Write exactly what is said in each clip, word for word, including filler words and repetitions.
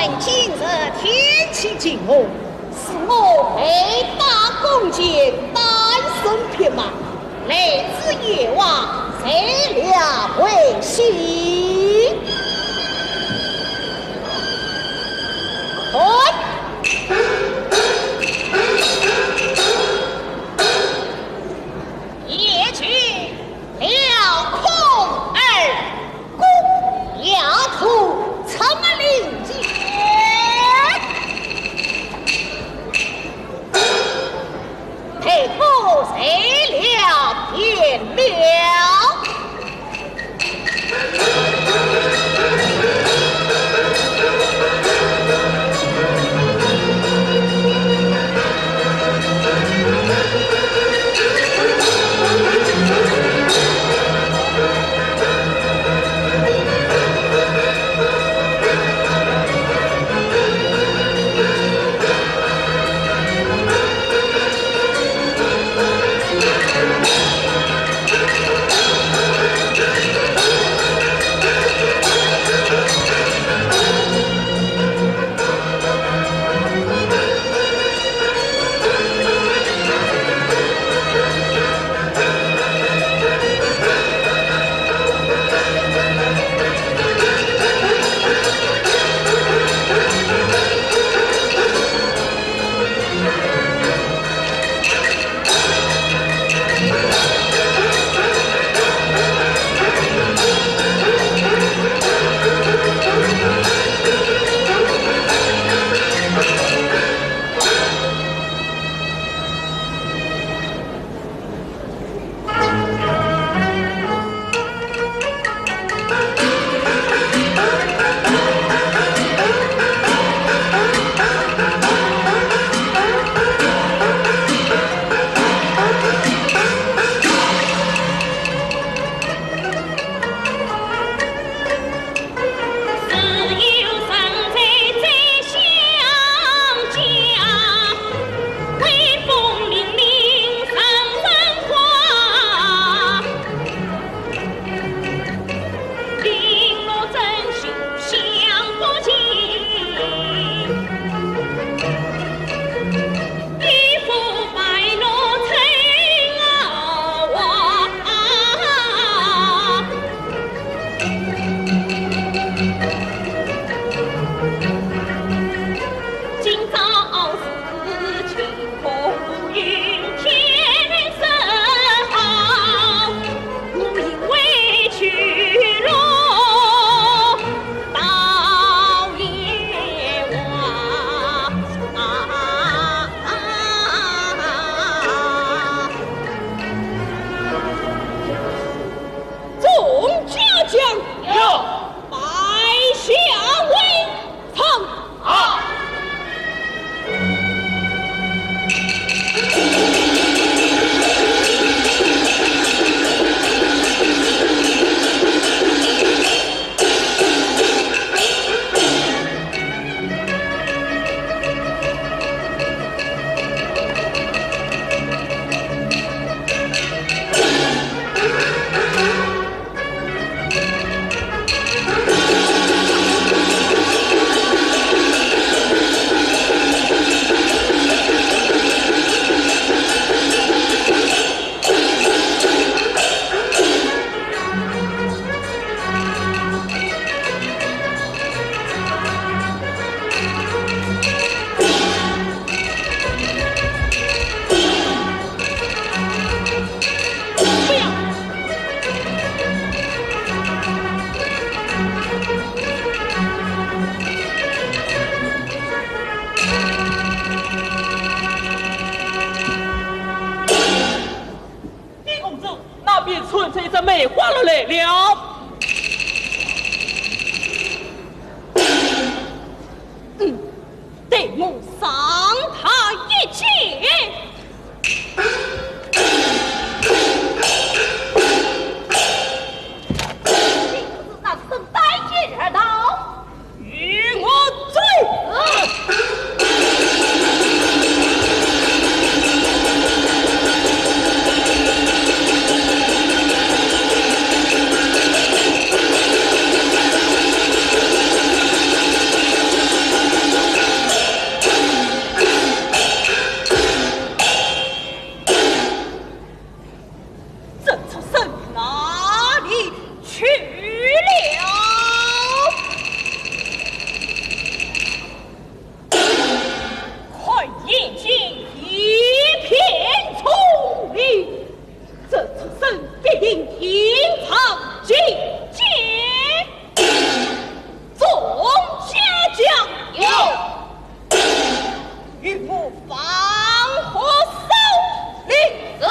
看今日天气晴和， 赐我备打弓箭，单身匹马，来至夜华，射了回西。看，夜军撩空而 弓，丫头，怎么领箭？待我射了便了。里窜出一只梅花鹿来了。嗯，待我赏他一剑。你不是那只单剑二刀？ 与我追！这畜生哪里去了？看眼前一片丛林，这畜生必定隐藏其间。众家将有。 与我放火烧林。是。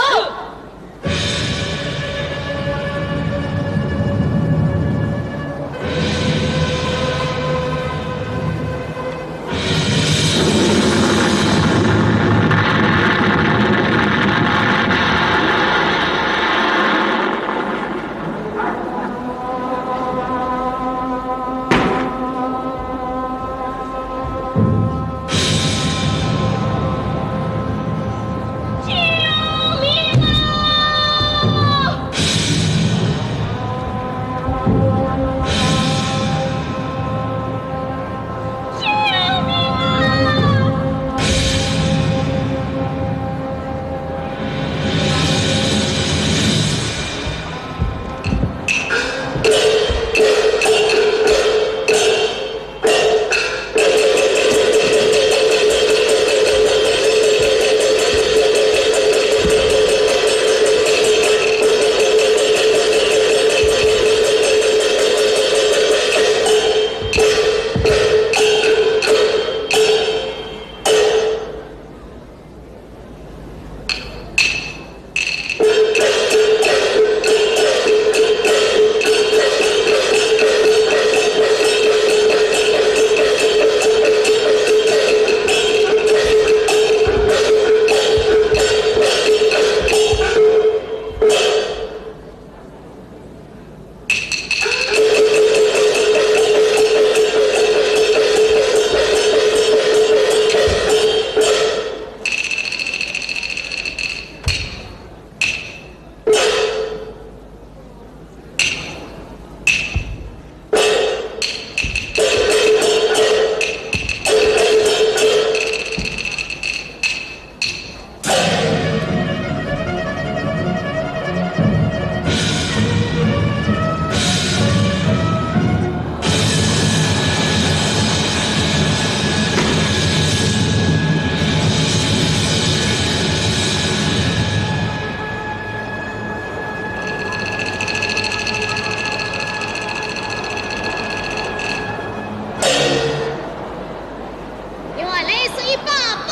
原来是一把宝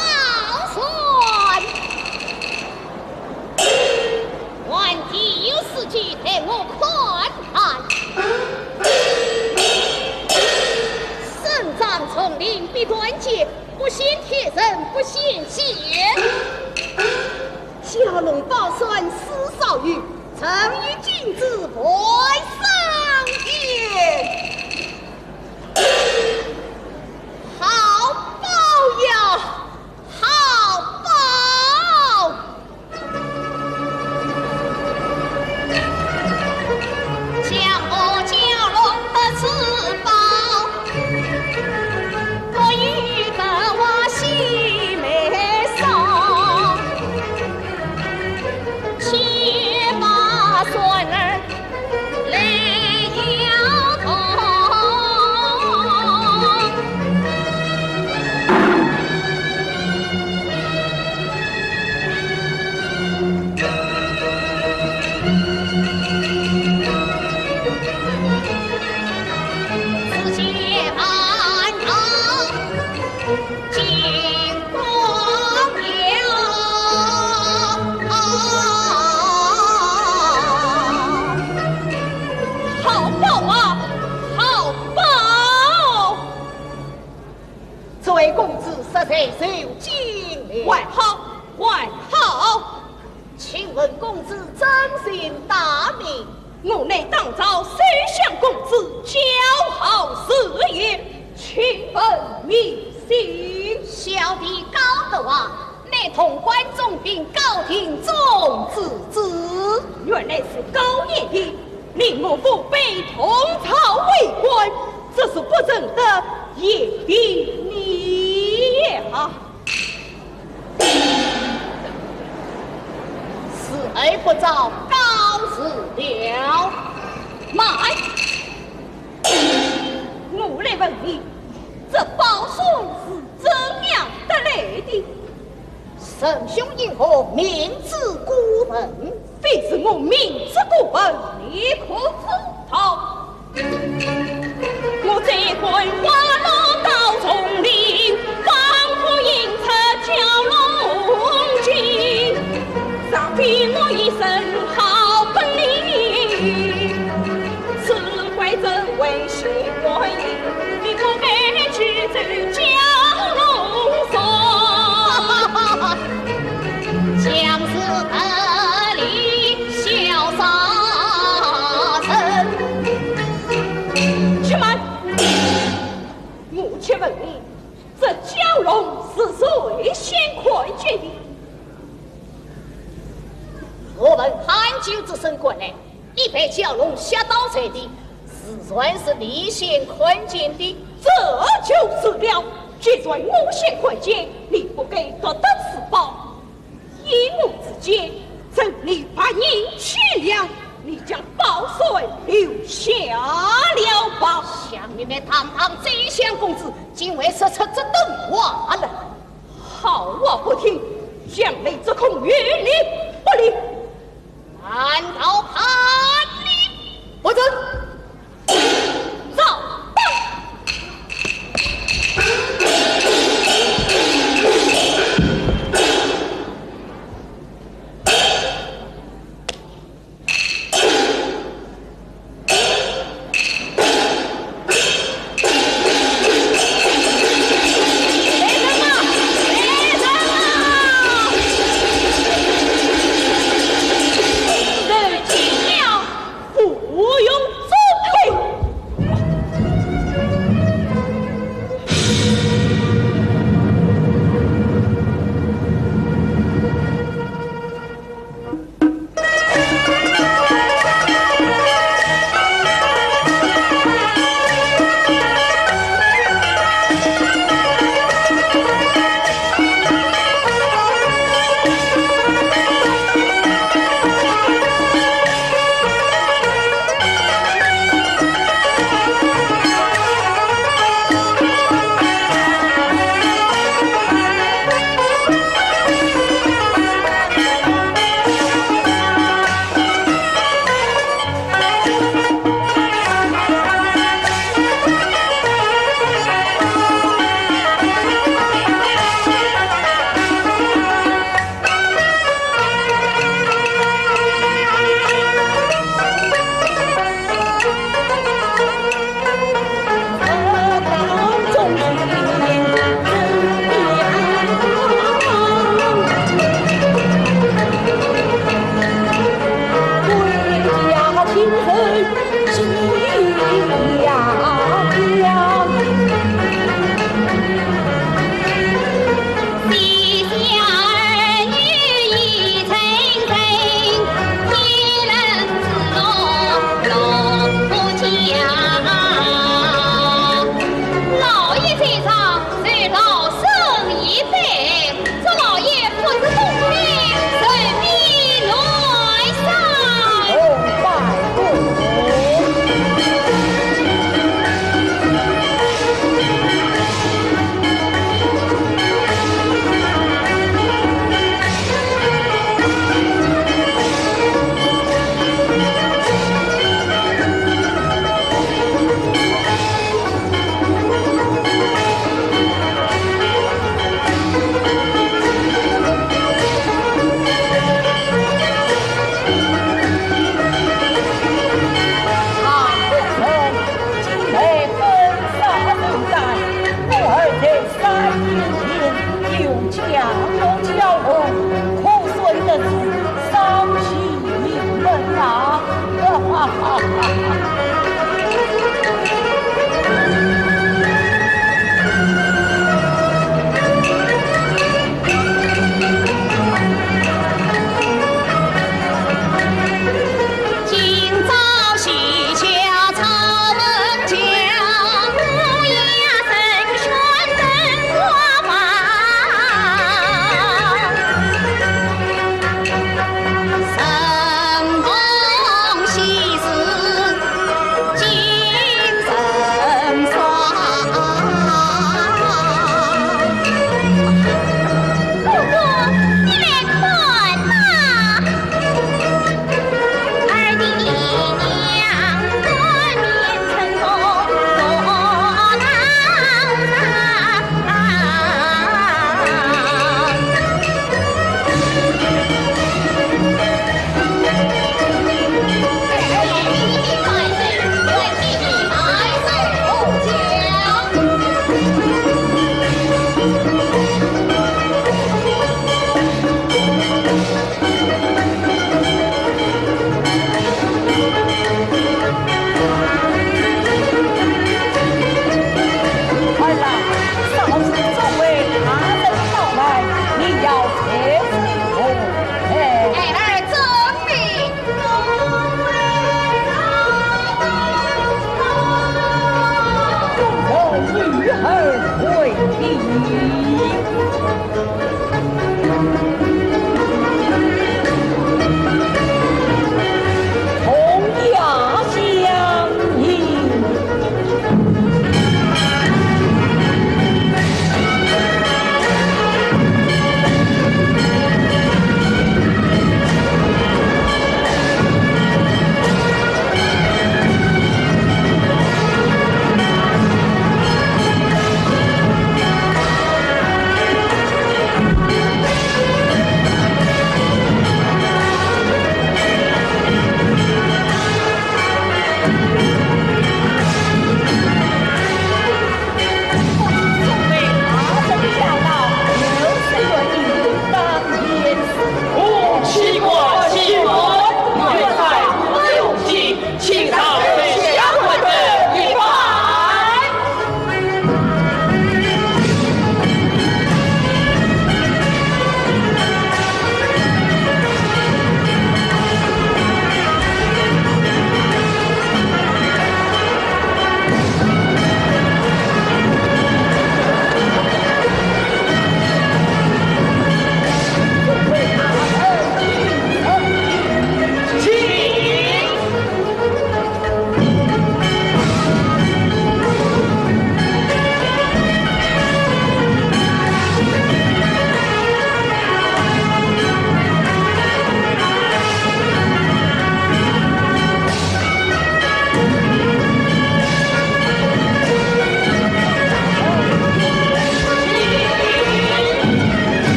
剑。 皇帝有诗句待我看看。生长从林必断剑，不显天人不显仙。蛟龙宝扇似扫雨，沉鱼进之万桑间。好宝呀！ 好宝！受惊了。还好，还好。请问公子尊姓大名？我乃当朝首相公子，叫郝四爷，请问名姓。小弟高德华，乃潼关总兵高亭总之子。原来是高爷爷，令我腹背同朝为官，只是不认得爷爷你呀。 是而不招高士了。慢！我来问你，这宝扇是怎样得来的？仁兄因何明知故问？非是我明知故问，你可知道？ 我在观花落到丛林，放火引出蛟龙精。上天我一身好本领，只怪这危险关头，你可该去走蛟龙索。将士得令，潇洒人。且慢！ 我且问你，这蛟龙是谁先看见的？我闻喊救之声过来，一班蛟龙吓倒在地，自然是你先看见的。这就是了，既然我先看见，你不该独得此宝。 依我之见，趁你白银去了，你将宝扇留下了吧。想你那堂堂宰相公子，竟会说出这等话来。好话不听，将来只恐与你不利。难道怕你不成？ 走吧。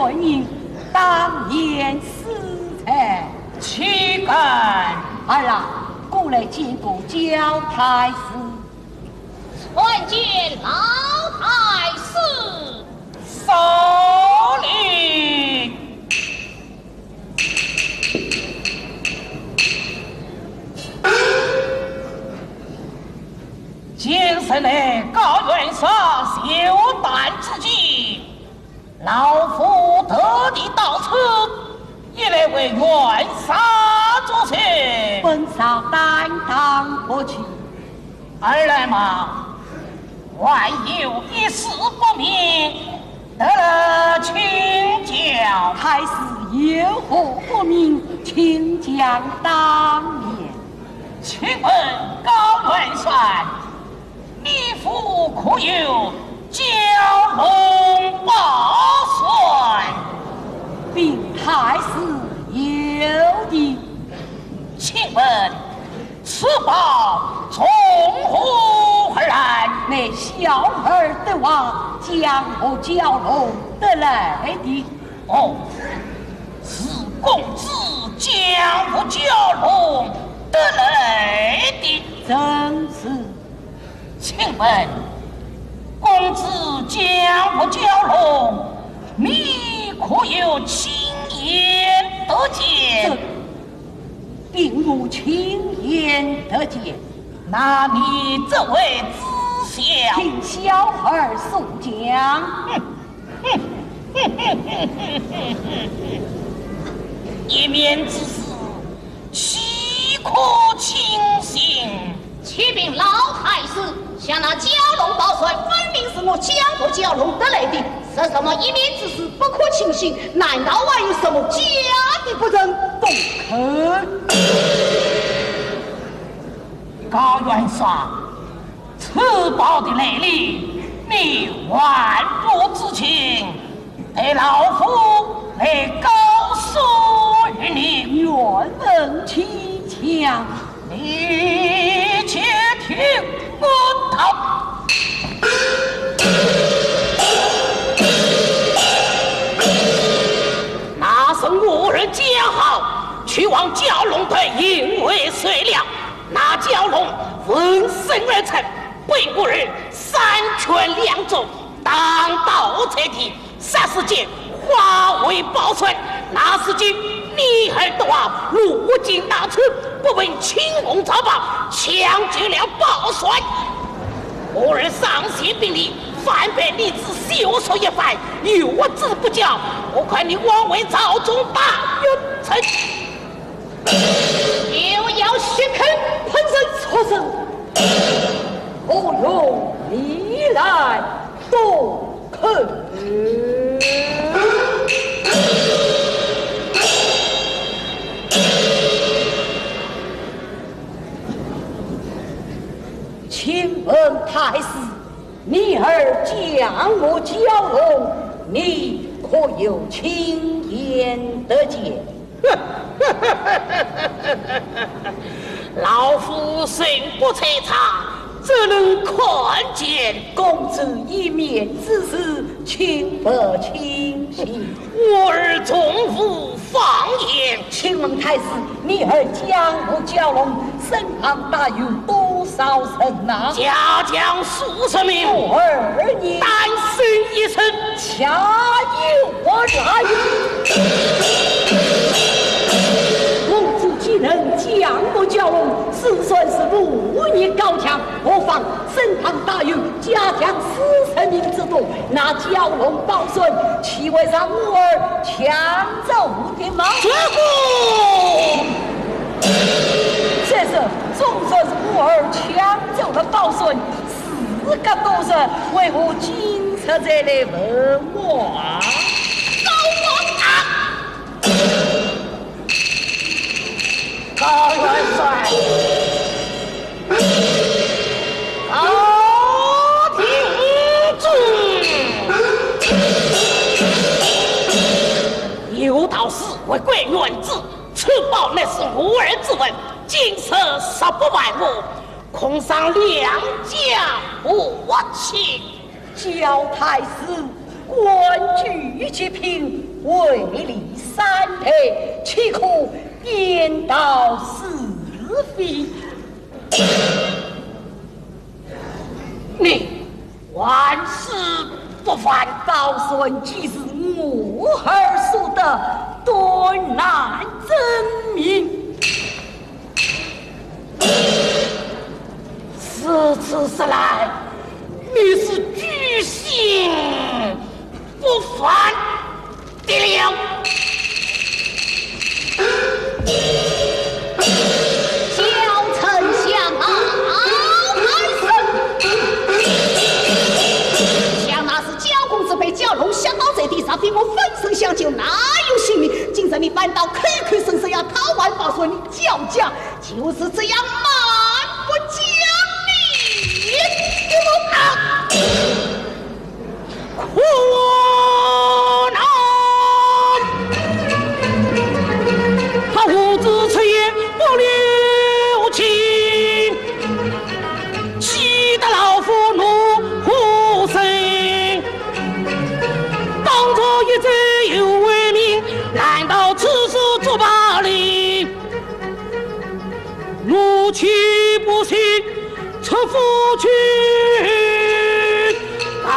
人当年死罪。岂敢！儿啊，过来见过焦太师。参见老太师。受礼。 今日乃高元帅寿诞之期，老夫特地到此，一来为元帅祝寿。本少担当不起。二来嘛，还有一事不明， 得了请教。太师有何不明，请讲当言。请问高元帅，你府可有蛟龙宝扇？禀太师，有的。请问 此宝从何而来？乃小儿得话，江湖蛟龙得来的。哦，是公子江湖蛟龙得来的。正是。请问，公子江湖蛟龙，你可有亲眼得见？这 并无亲眼得见。那你怎会知晓？听小儿所讲。哼，哼，哼，哼，哼，哼，哼。一面之词，岂可轻信？启禀老太师， 想那蛟龙宝扇分明是我江湖蛟龙得来的，说什么一面之词不可轻信，难道还有什么假的不成？不可。高元帅，此宝的来历，你还不知情，待老夫来告诉于你。愿闻其详。 你且听我道。那日我儿江浩去往蛟龙潭营外水了，那蛟龙闻声而出，被我儿三拳两掌打倒在地， 霎时间化为宝扇。那时间你儿的话，路径大出，不问青红皂白，抢救了宝扇。我儿上前禀你，反被你子休说一番，幼稚不教，我看你枉为朝中大冤臣。 又要血口喷人畜生，何用你来多口？请问太师， 你儿江湖蛟龙，你可有亲眼得见？老夫虽不在场，怎能看见？公子一面之词，请勿轻信。我儿从无 谎言。请问太师，你儿江湖蛟龙身旁带有多少人呐？家将数十名，我儿呢？单身一人。且与我来。公子既能江湖蛟龙，自算是武艺高强，何妨 身旁带有家将四十名之多，那蛟龙宝扇岂会让我儿抢走的吗？这个，这是，总算是我儿抢走了宝扇，事隔多日，为何今日才来问我啊？高王啊！ 高元帅，高廷重，有道是物归原主，此宝乃是我儿之物，今日若不还我，恐伤两家和气。 焦太师，官居极品，位列三台，岂可颠倒是非？你万死不反。刀算既是我儿所得，断难正名。 如此说来，你是居心不凡的了。小丞相啊，二声。想那时焦公子被焦龙吓倒在地，若非我粉身相救，哪有性命？今日你反倒口口声声要讨还报仇，你叫价 就是这样蛮不讲理的。啊！苦难！他胡子出言不留情，气得老夫怒火生。当初一醉又为名，难道此事足罢了？ 怒气不息，出府去告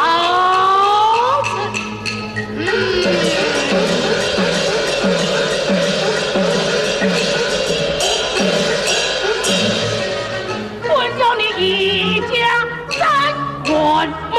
辞。我叫你一家三团门。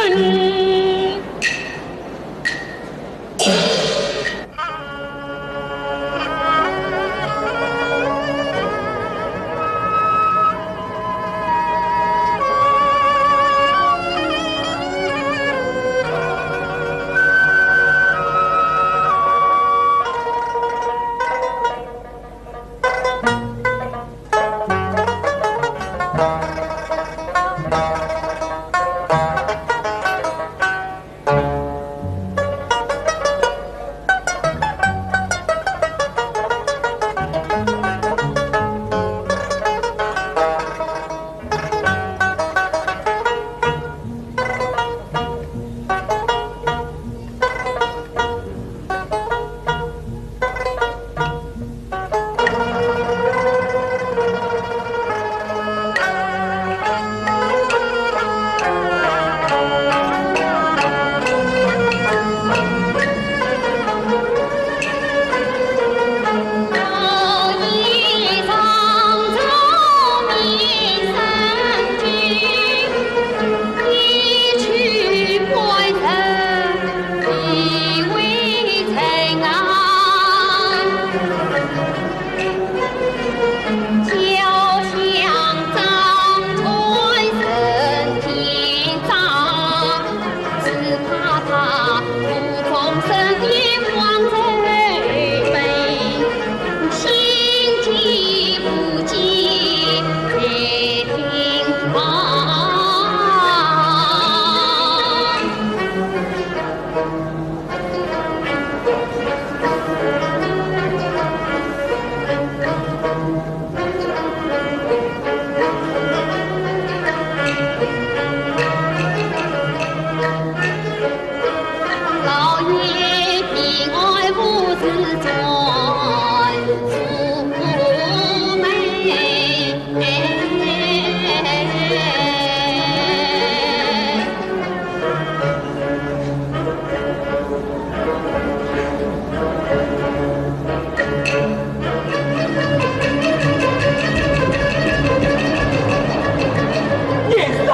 严少，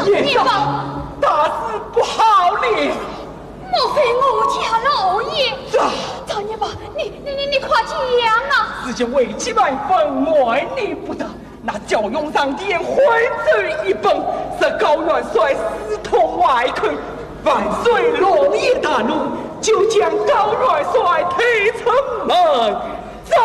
严少，大事不好了！ 莫非我家老爷？这赵年宝，你、你、你、你快讲啊！事情未及半分，瞒你不得。那焦永昌点魂咒一本，是高元帅私通外寇，万岁龙颜大怒，就将高元帅推出门斩了。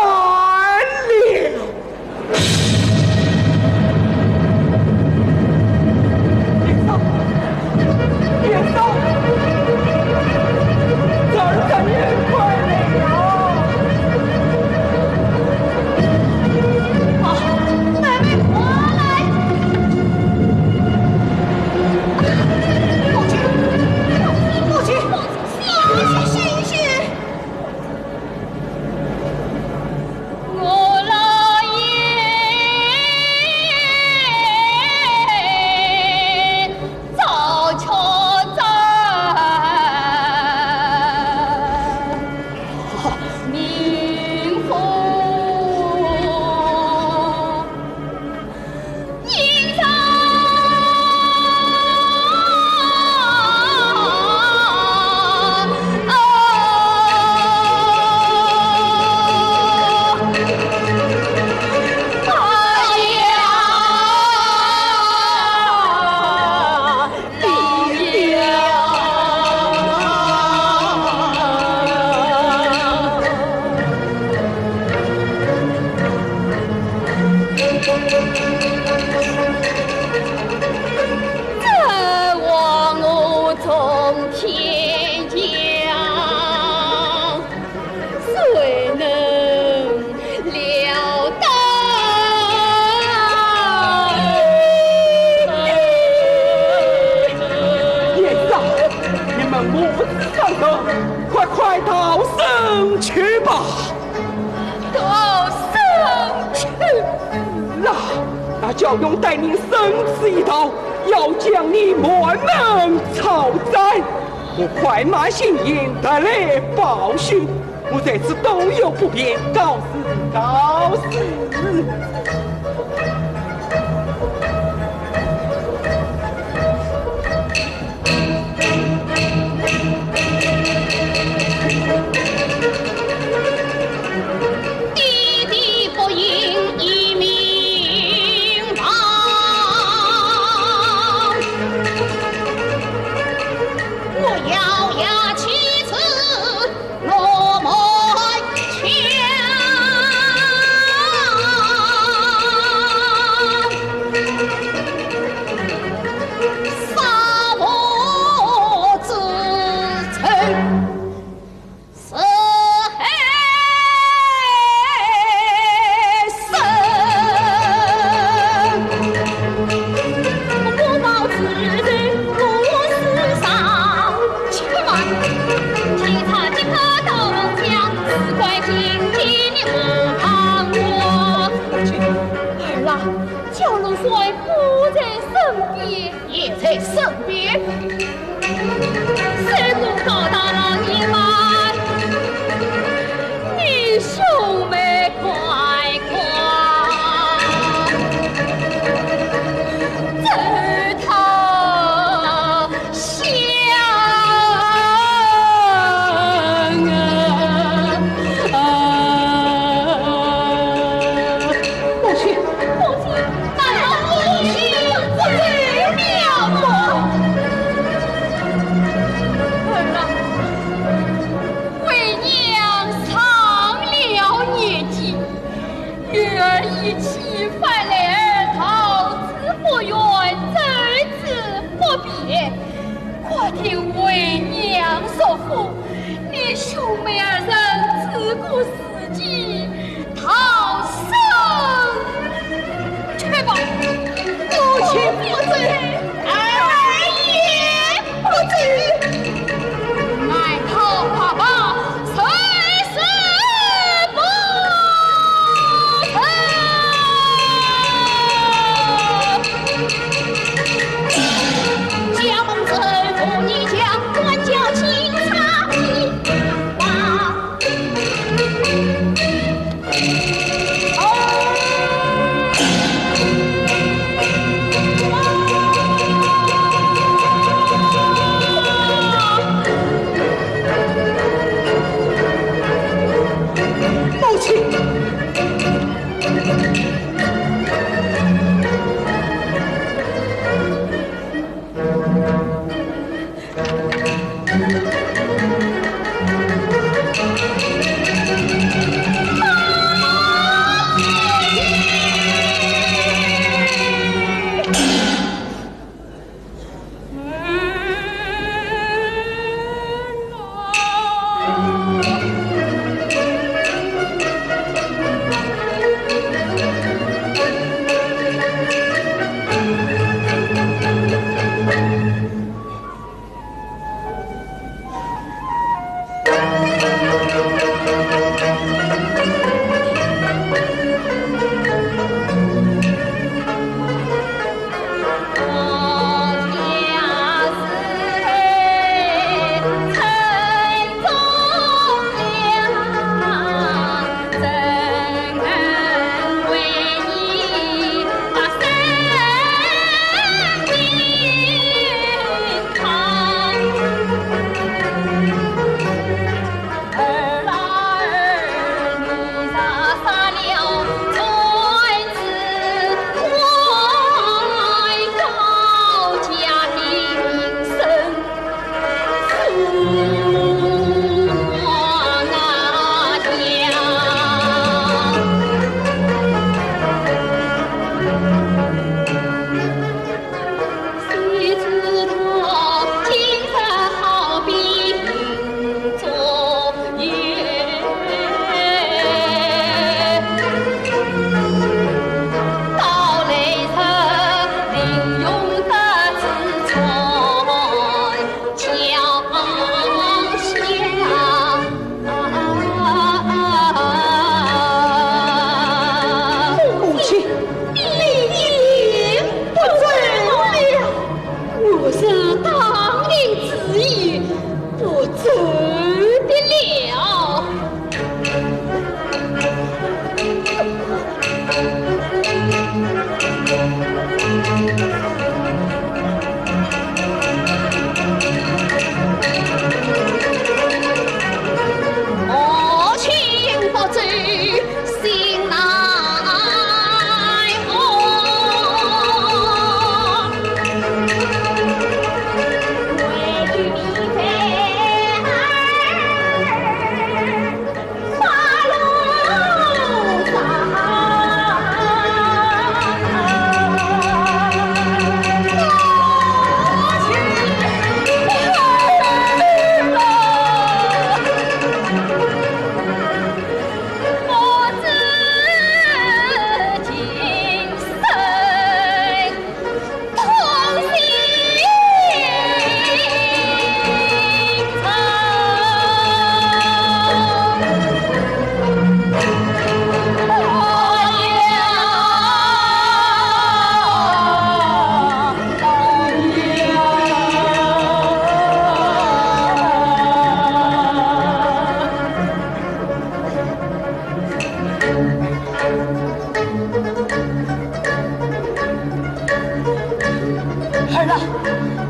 母亲，母亲，母亲，母亲，醒醒！我不知上当，快快逃生去吧。逃生去？是啊，那焦勇待你生死一道，要将你满门抄斩。我快马行营，特来报讯。 我在此多有不便，告辞，告辞。爹爹不应一命亡，我咬牙切齿 落门墙。杀父之仇，是后生。不报之仇，不死上。且慢，天差地高道王将，事关今天你莫放过。儿啊，焦元帅不在身边。也在身边。谁不告到你们？你兄妹快快走他 想啊啊！母亲，母亲，难道母亲不在了吗？儿啊，为娘上了年纪， 女儿一气犯来儿逃之不远，走之不便，可听为娘嘱咐，你兄妹二人自顾自己，逃生去吧。母亲不走，儿也 不走。难逃法网，誓死不从。将军父，你将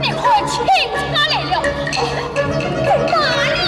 你看，警察来了，打你！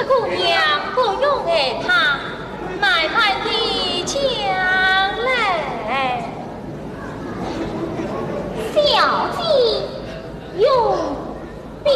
姑娘不用害怕，慢慢地讲来。小姐容禀。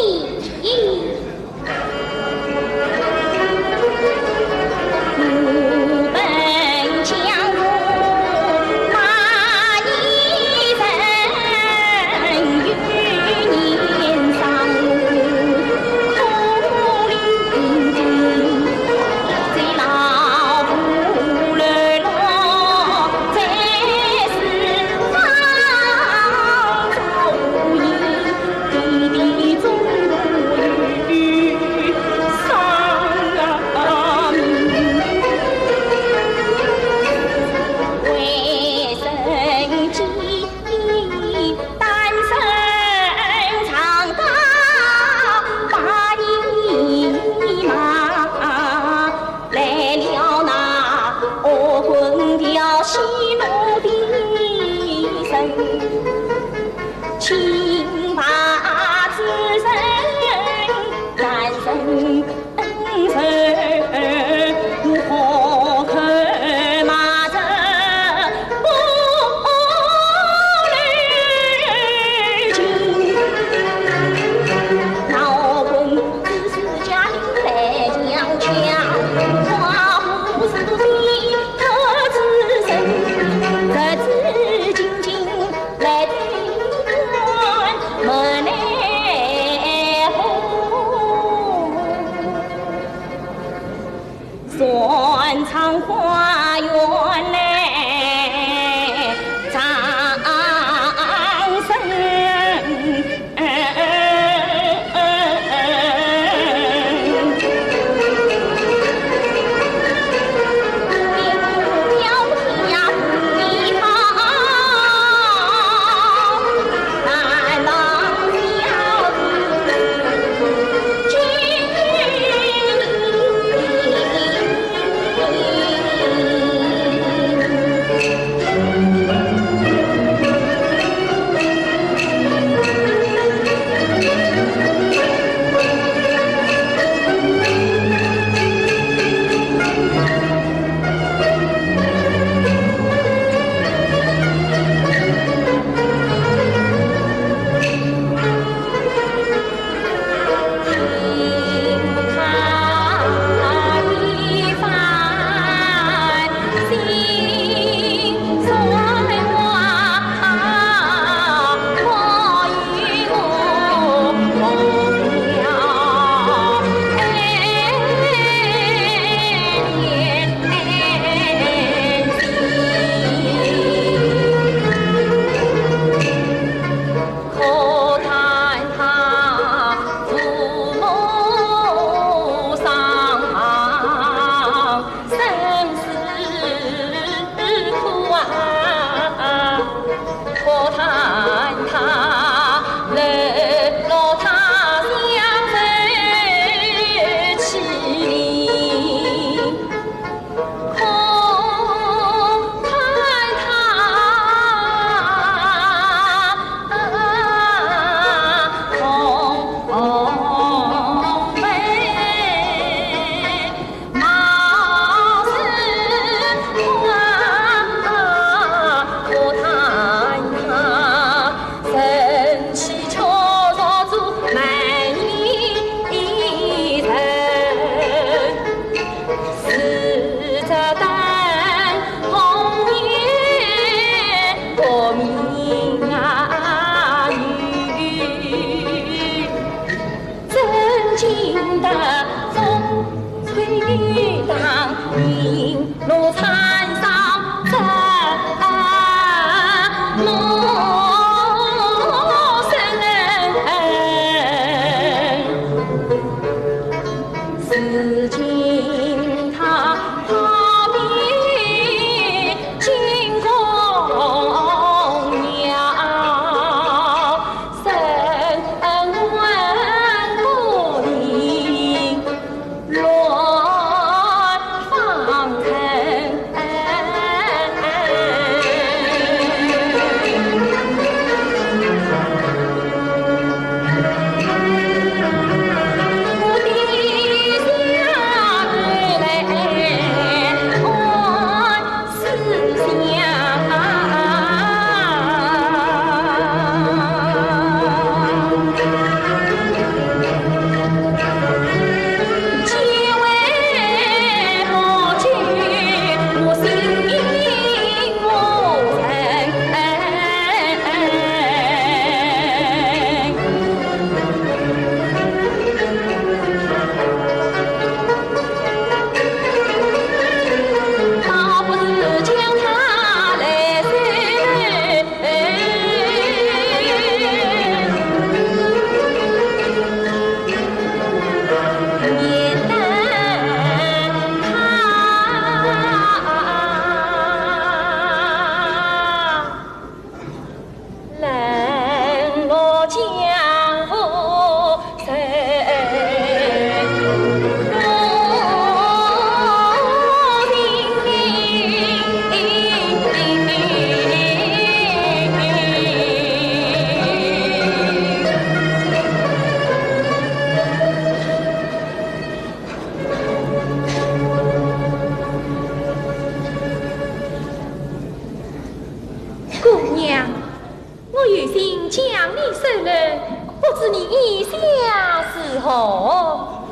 哦，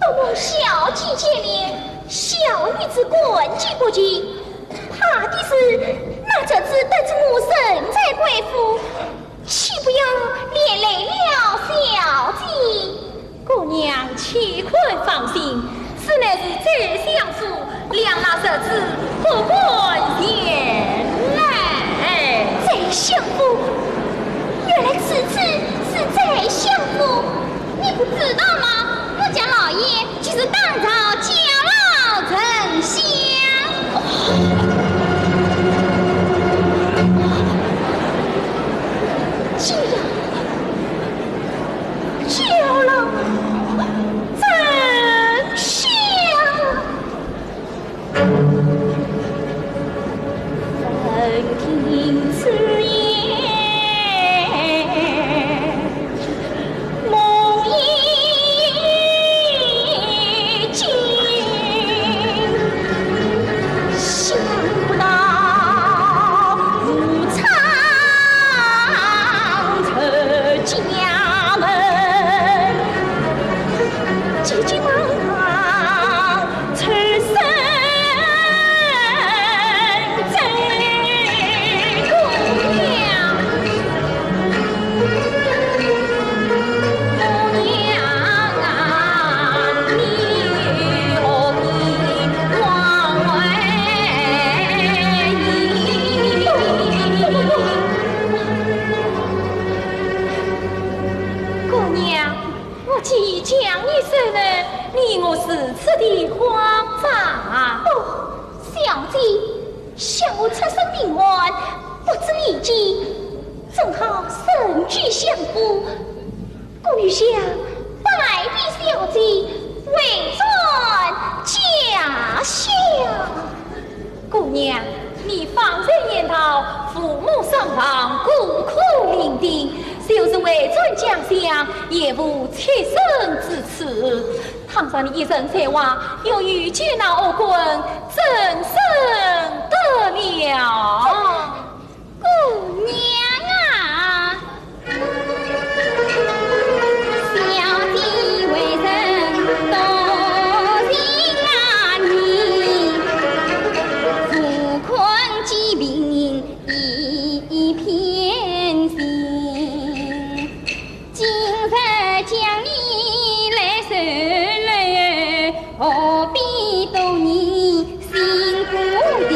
多蒙小姐见谅，小女子感激不尽。怕的是那侄子得知我身在贵府，岂不要连累了小姐？姑娘岂可放心，此乃是宰相府， 谅那侄子不敢前来。宰相府，原来此处是宰相府，你不知道吗？我家老爷就是当朝九老丞相。九老，九老丞相。 闻听此言，梦已惊，想不到无常出家门，急急忙忙 出山。姑娘， 我既将你收留，你我如此的慌张。哦，小姐，想我出身贫寒，不知礼节，正好身居相府，故欲想拜别小姐，回转家乡。 姑娘，你方才言道，父母双亡，孤苦伶仃，就是回转家乡，也无栖身之处。倘若你一人在外，又与九老恶棍，怎生得了？ 姑娘啊，小姐为人多情啊，你无困疾病一片心。 今日将你来收留，何必多疑心不定？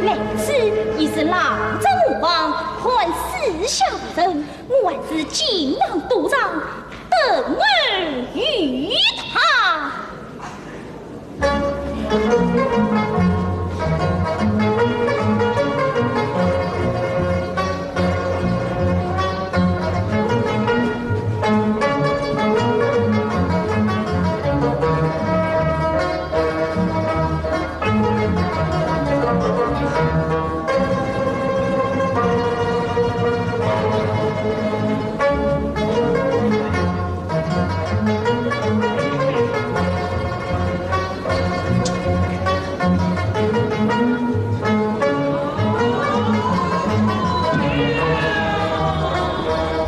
来此已是老贼无望，还四下无人，我还是进堂躲藏，等候于他。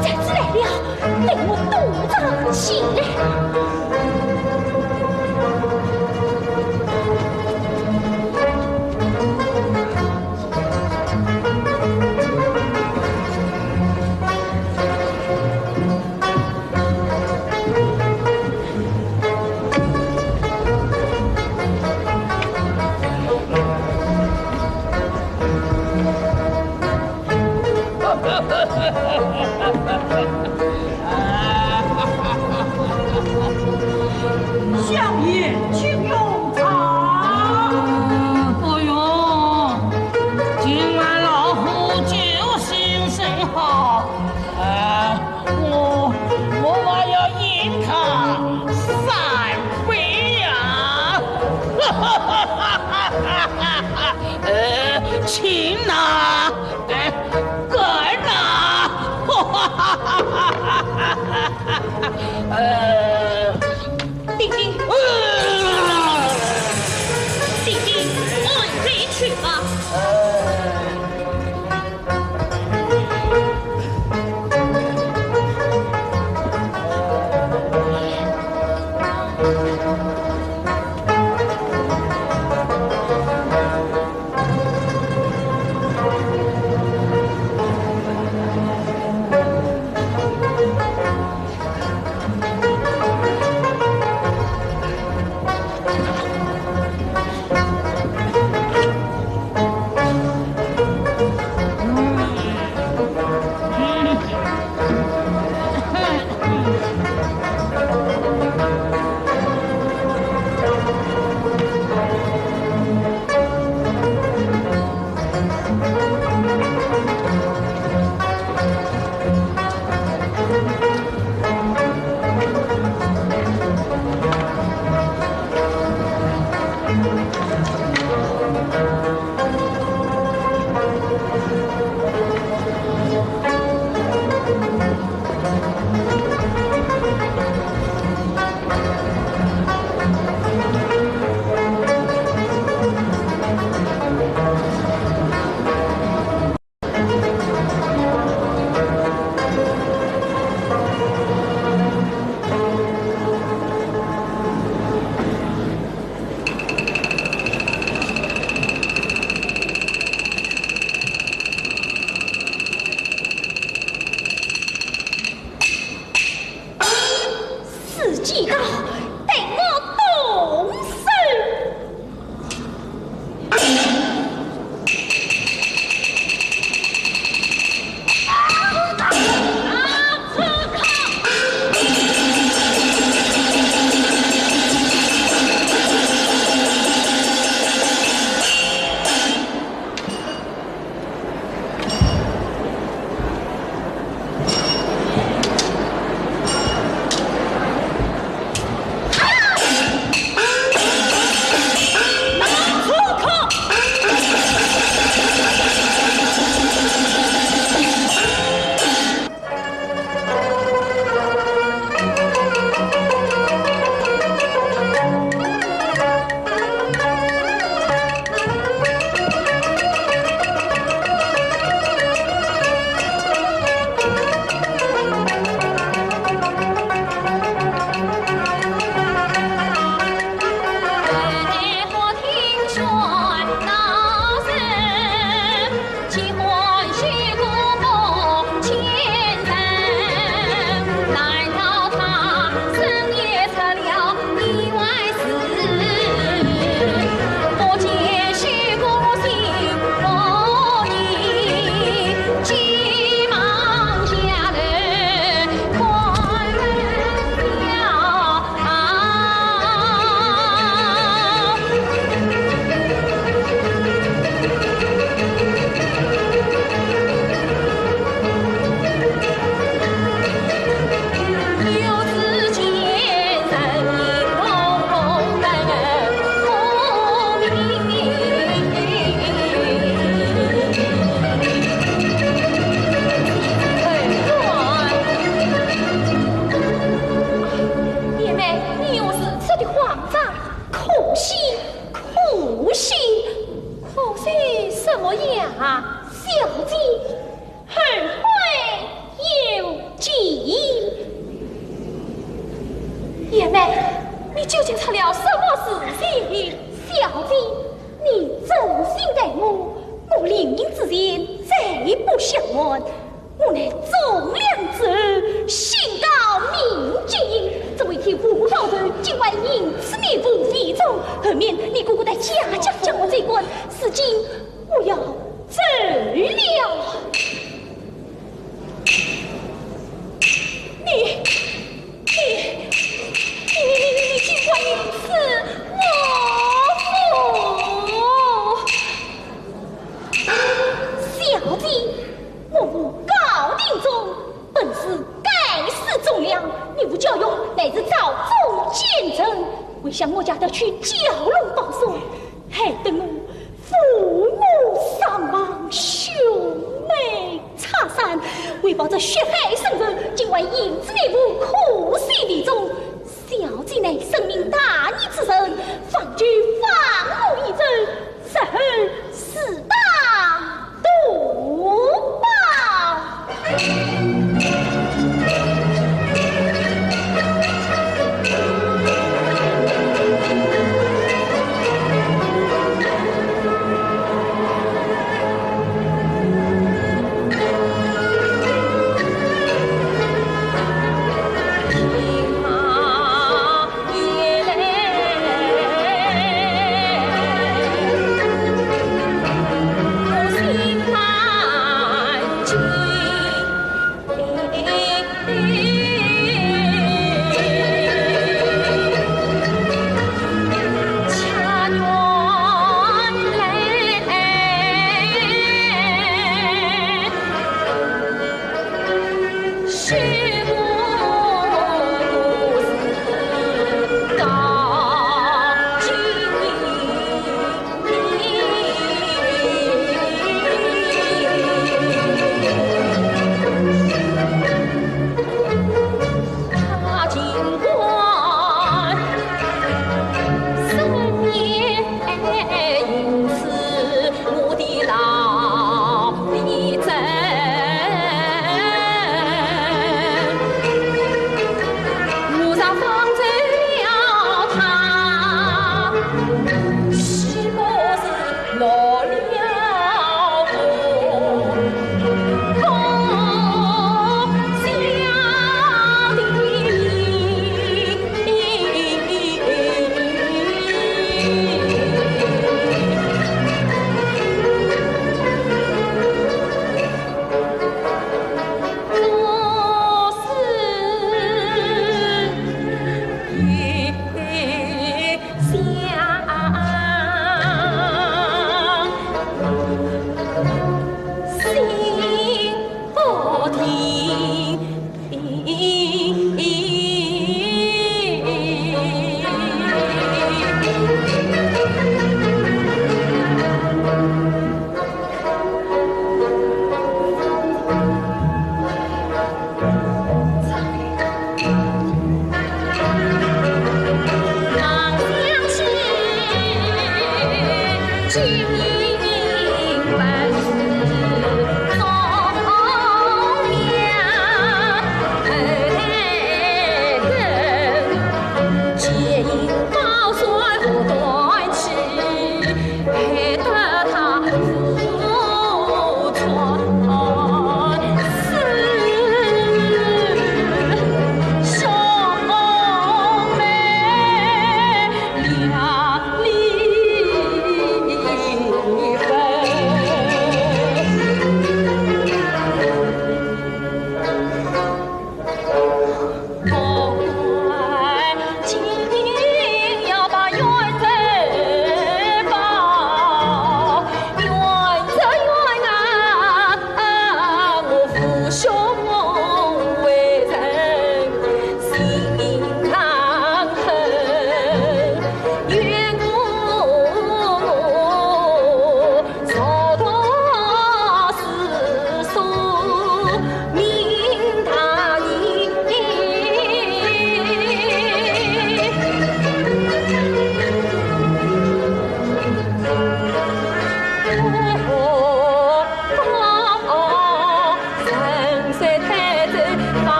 贼子来了，待我躲藏起来。 相爷，请用茶。不用，今晚老夫酒性甚好，啊，我，我还要饮他三杯呀。呃，请呐。 哎，干呐！呃，弟弟，呃，弟弟，快回去吧。呃。这什么呀，小姐？后会有期。贤妹，你究竟出了什么事情？小姐，你真心待我，我临行之前再不相瞒，我乃忠良之后，心高命坚。这位天府高头，今晚因此你无非中，后面你哥哥的家家将我追赶，如今我要走了。你，你，你，你，你，你竟敢因此祸福！小姐，我母高庭中，本是该死忠良，你父焦勇乃是朝中奸臣，为想我家夺取蛟龙宝锁，害得我 父母双亡，兄妹拆散，为报这血海深仇，今晚因此你父苦死地中。小姐乃深明大义之人，方就放我一走，日后自当图报。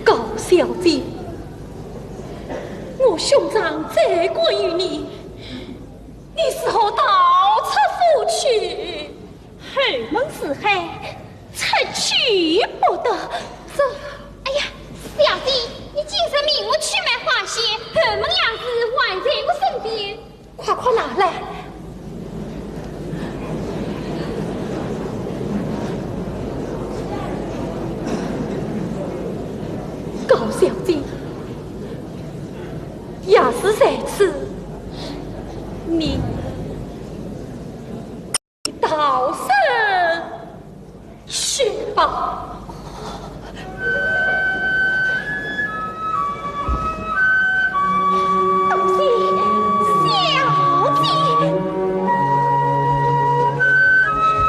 高小姐，我兄长最挂于你，你如何逃出府去？后门似海，出去不得。这……哎呀，小姐，你今日命我去买花鞋，后门钥匙还在我身边。 快快拿来！高小姐，钥匙在此，你逃生 去吧。东西，小姐，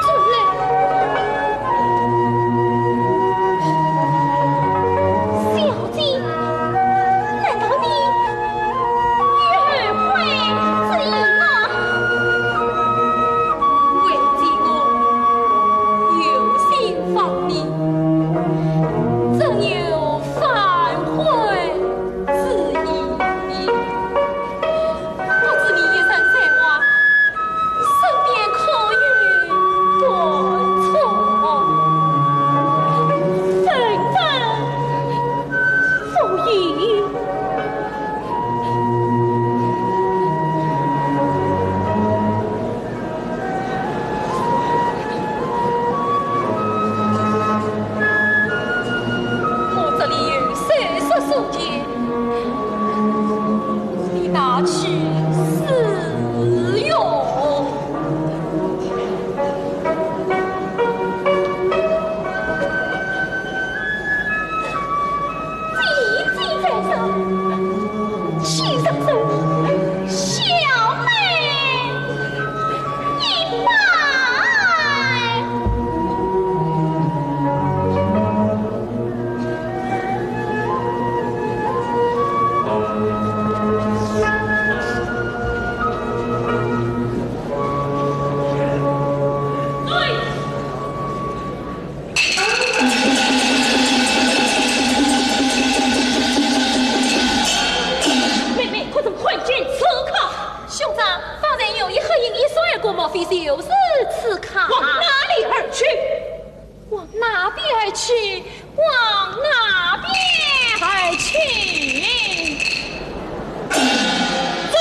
出来。小姐，难道你 有后悔之意吗？为姐我有心访你，怎有反悔之意？不知你一生才华，身边可有伴从？分文不有。 我这里有首饰数件，你拿去试用。 姐姐在上，请上手，小妹一拜。妹妹，可曾看见刺客？兄长，方才有一黑影一闪而过，莫非就是刺客？往哪里而去？往哪边而去？往哪边而去？走！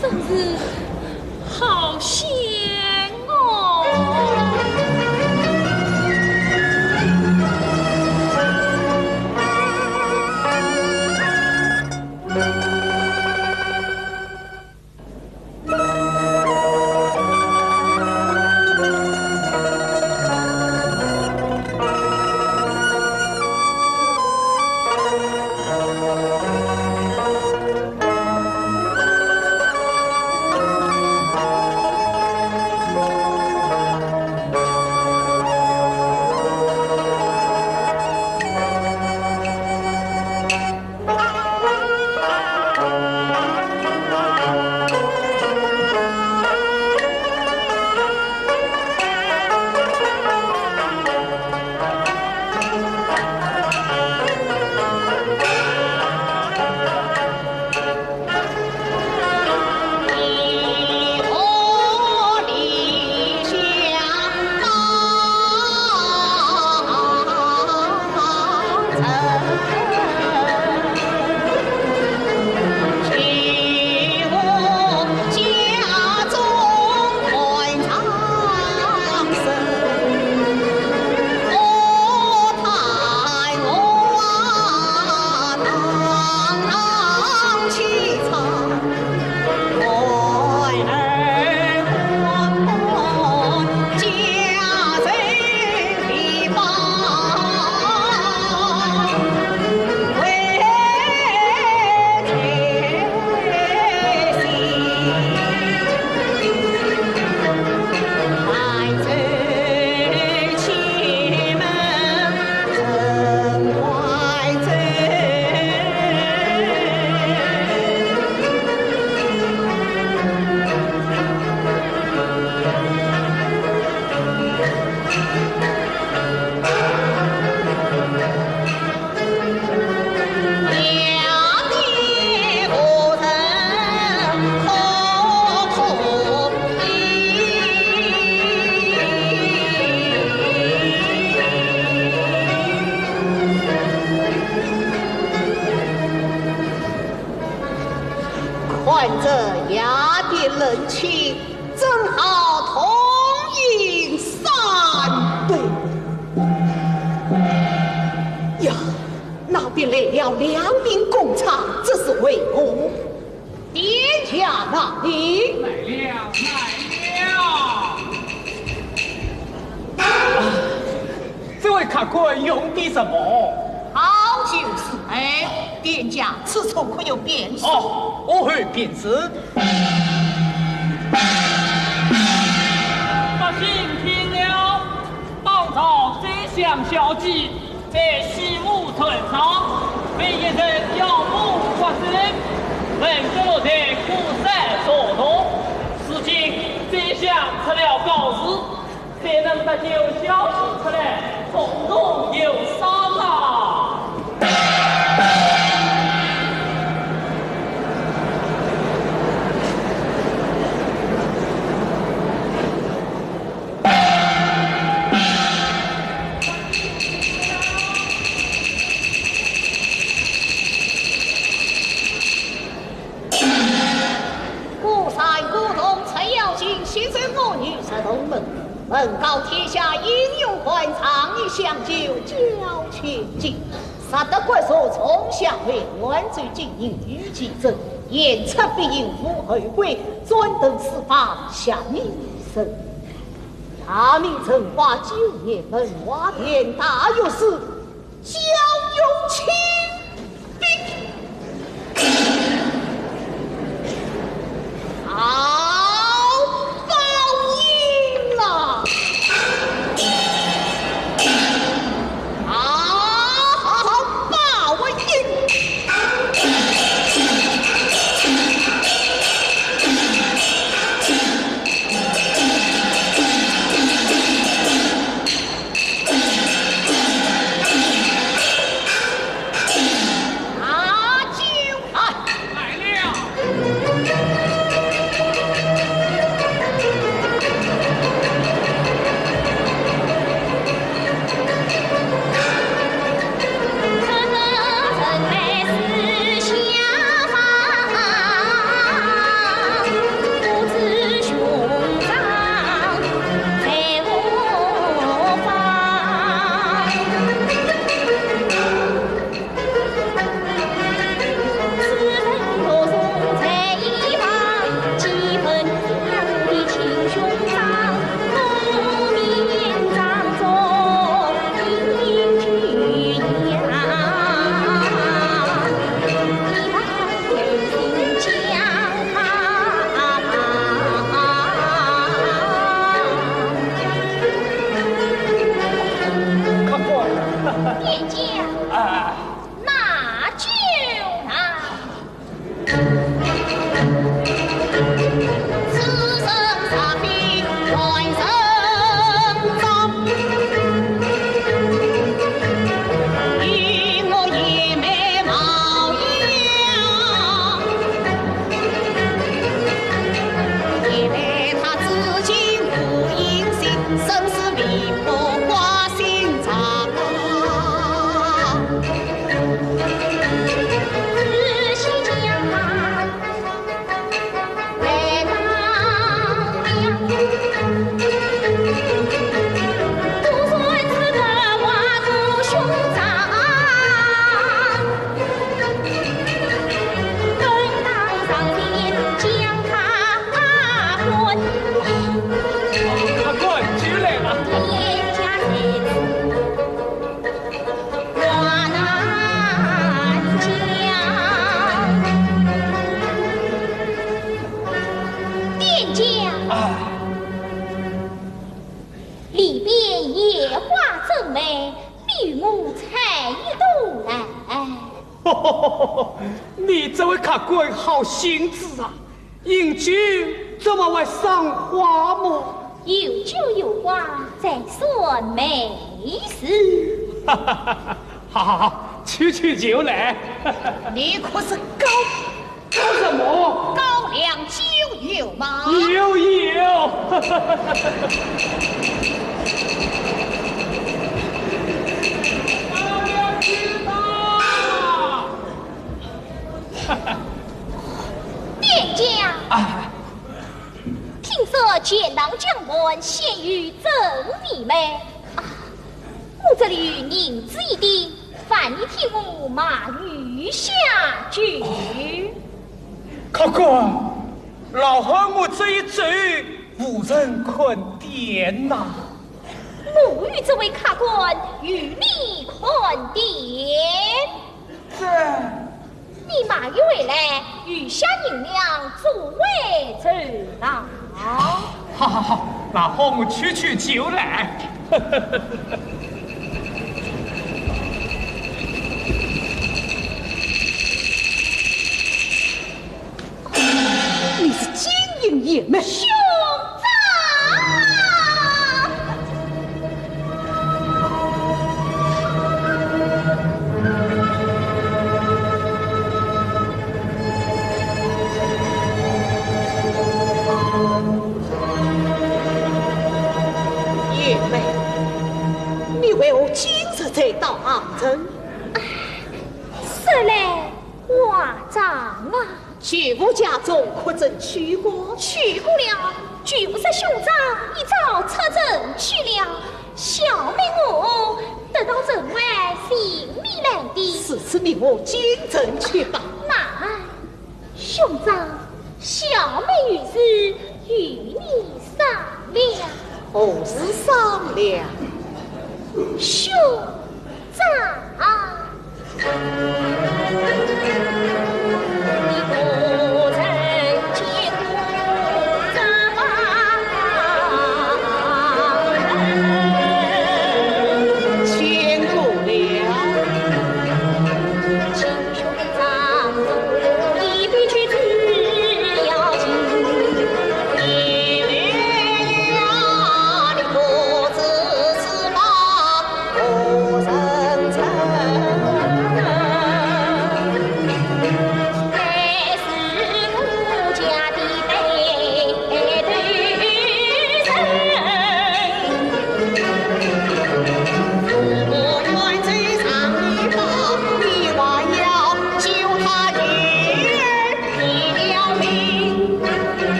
真是好险哦！这夜的冷清，正好同饮三杯。呀，那边来了两名公差，这是为何？店家哪里？来了，来了。啊，这位客官用的什么？好酒四杯，店家，此处可有便是？哦，哦嘿，便是。百姓听了，当朝宰相小姐在西湖船上被一人妖魔刮死，文革落台，苦受折磨。如今宰相出了告示， 谁能搭救小姐出来，从容游赏啊！孤山孤洞出妖精，西山恶女入洞门。文告天下英雄汉，仗义相救交千金。杀得国手从下位，万岁金印御其正，言出必行无后悔，专等四方下一生。大明成化九年，文化殿大学士 焦永清兵。好报应啊！好，好，好报应！ 拿酒来。来了。店家。啊。拿酒来。店家。啊。里边野花正美，你与我采一朵来。你这位客官好性子啊！ 饮酒怎么会赏花么？有酒有花，才算美事。好好好，取取酒来。你可是高，高什么？高粱酒有吗？有，有。高粱酒啊！ 店家。钱塘江畔，现有珍奇美。啊，我这里有银子一锭，烦你替我买鱼下酒。客官，老汉我这一走，无人看店呐。我与这位客官与你看店。 这，你买鱼回来，余下银两作为酬劳。好好好，那好，我去去就来。你是金银眼目。兄长！贤妹，你为何今日才到杭州？唉，说来话长啊。 舅父家中可曾去过？去过了，舅父说兄长已早出城去了，小妹我得到城外寻你来的。如此你我进城去吧。慢，兄长，小妹有事与你商量。何事商量？兄 长。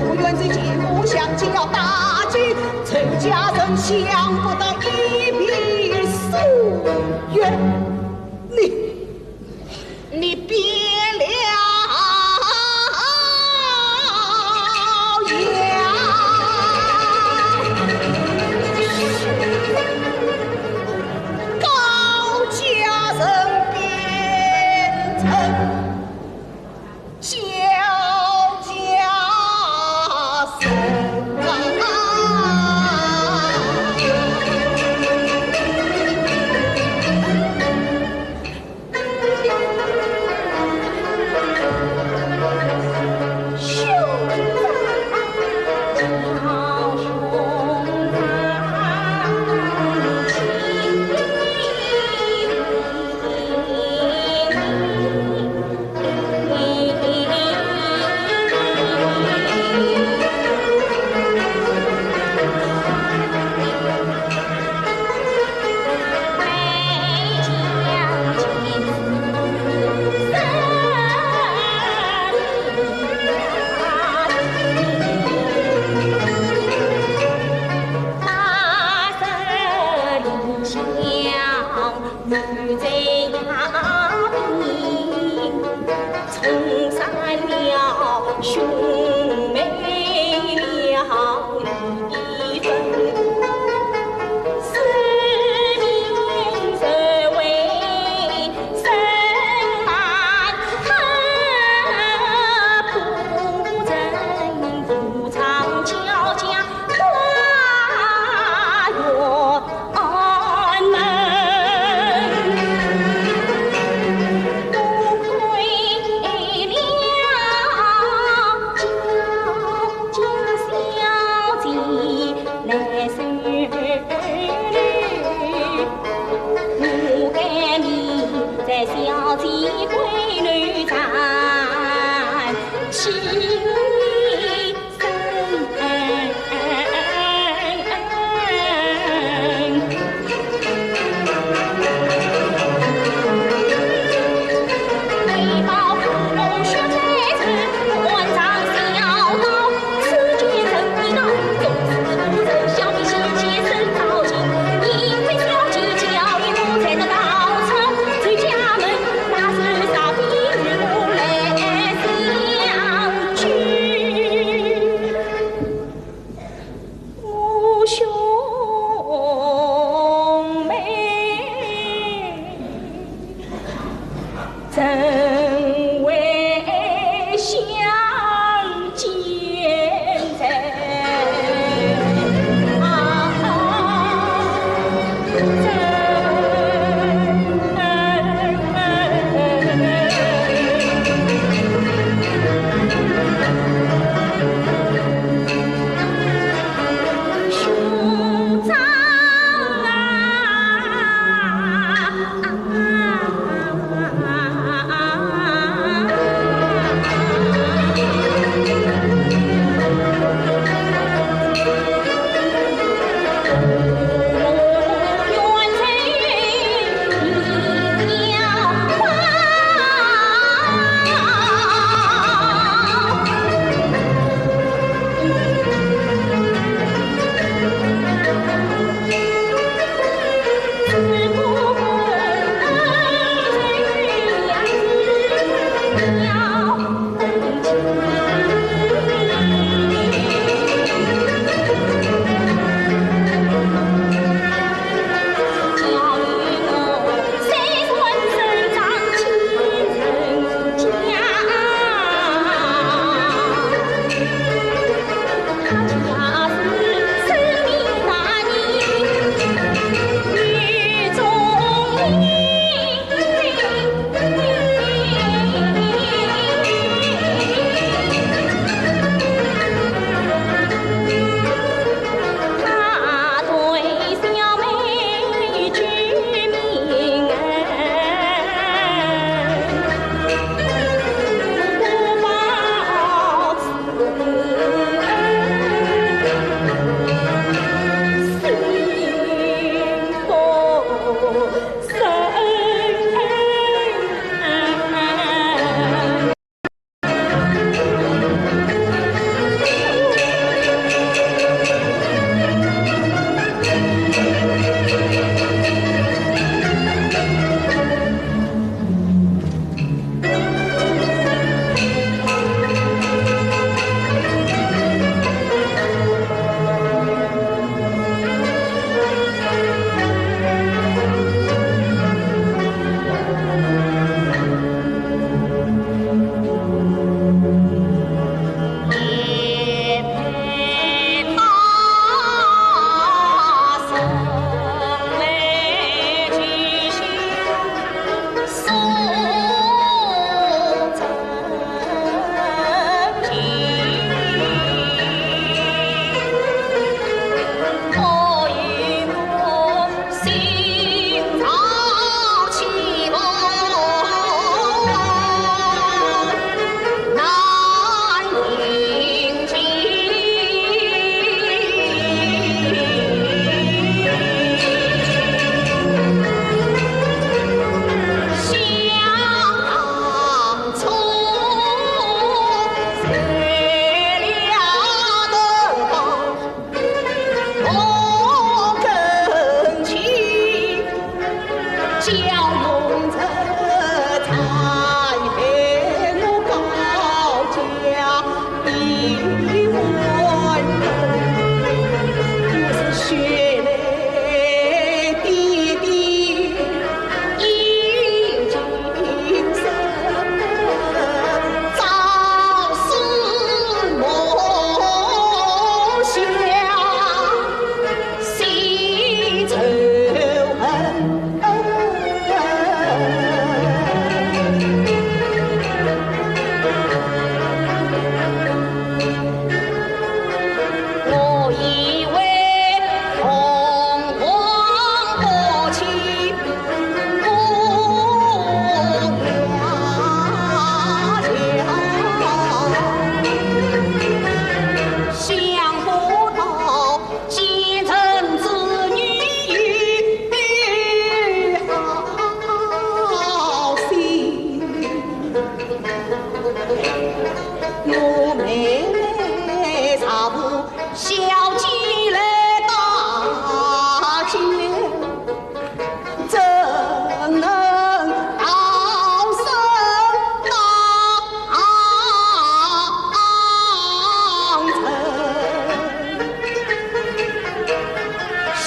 不愿这节骨相亲要打击，陈家人想不到一笔夙愿。你，你变了呀！高家人变成 小家生啊。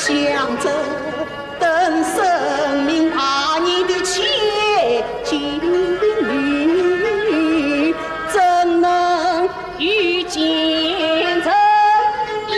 想着等生命百年的千金女，怎能遇见这一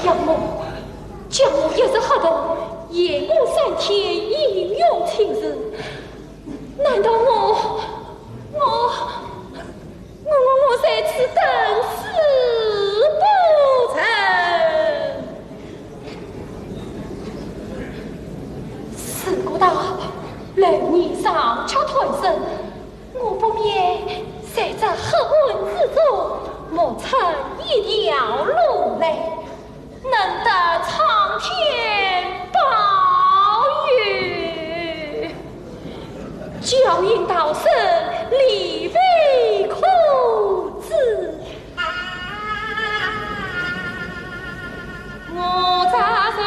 江某，江某一时喝动，延误三天应允亲事。难道我，我，我，我，我在此等死不成？事故大，漏夜上吊脱身， 我不免在这黑暗之中，摸出一条路来，能得苍天保佑，侥幸逃生，理非可知。我这是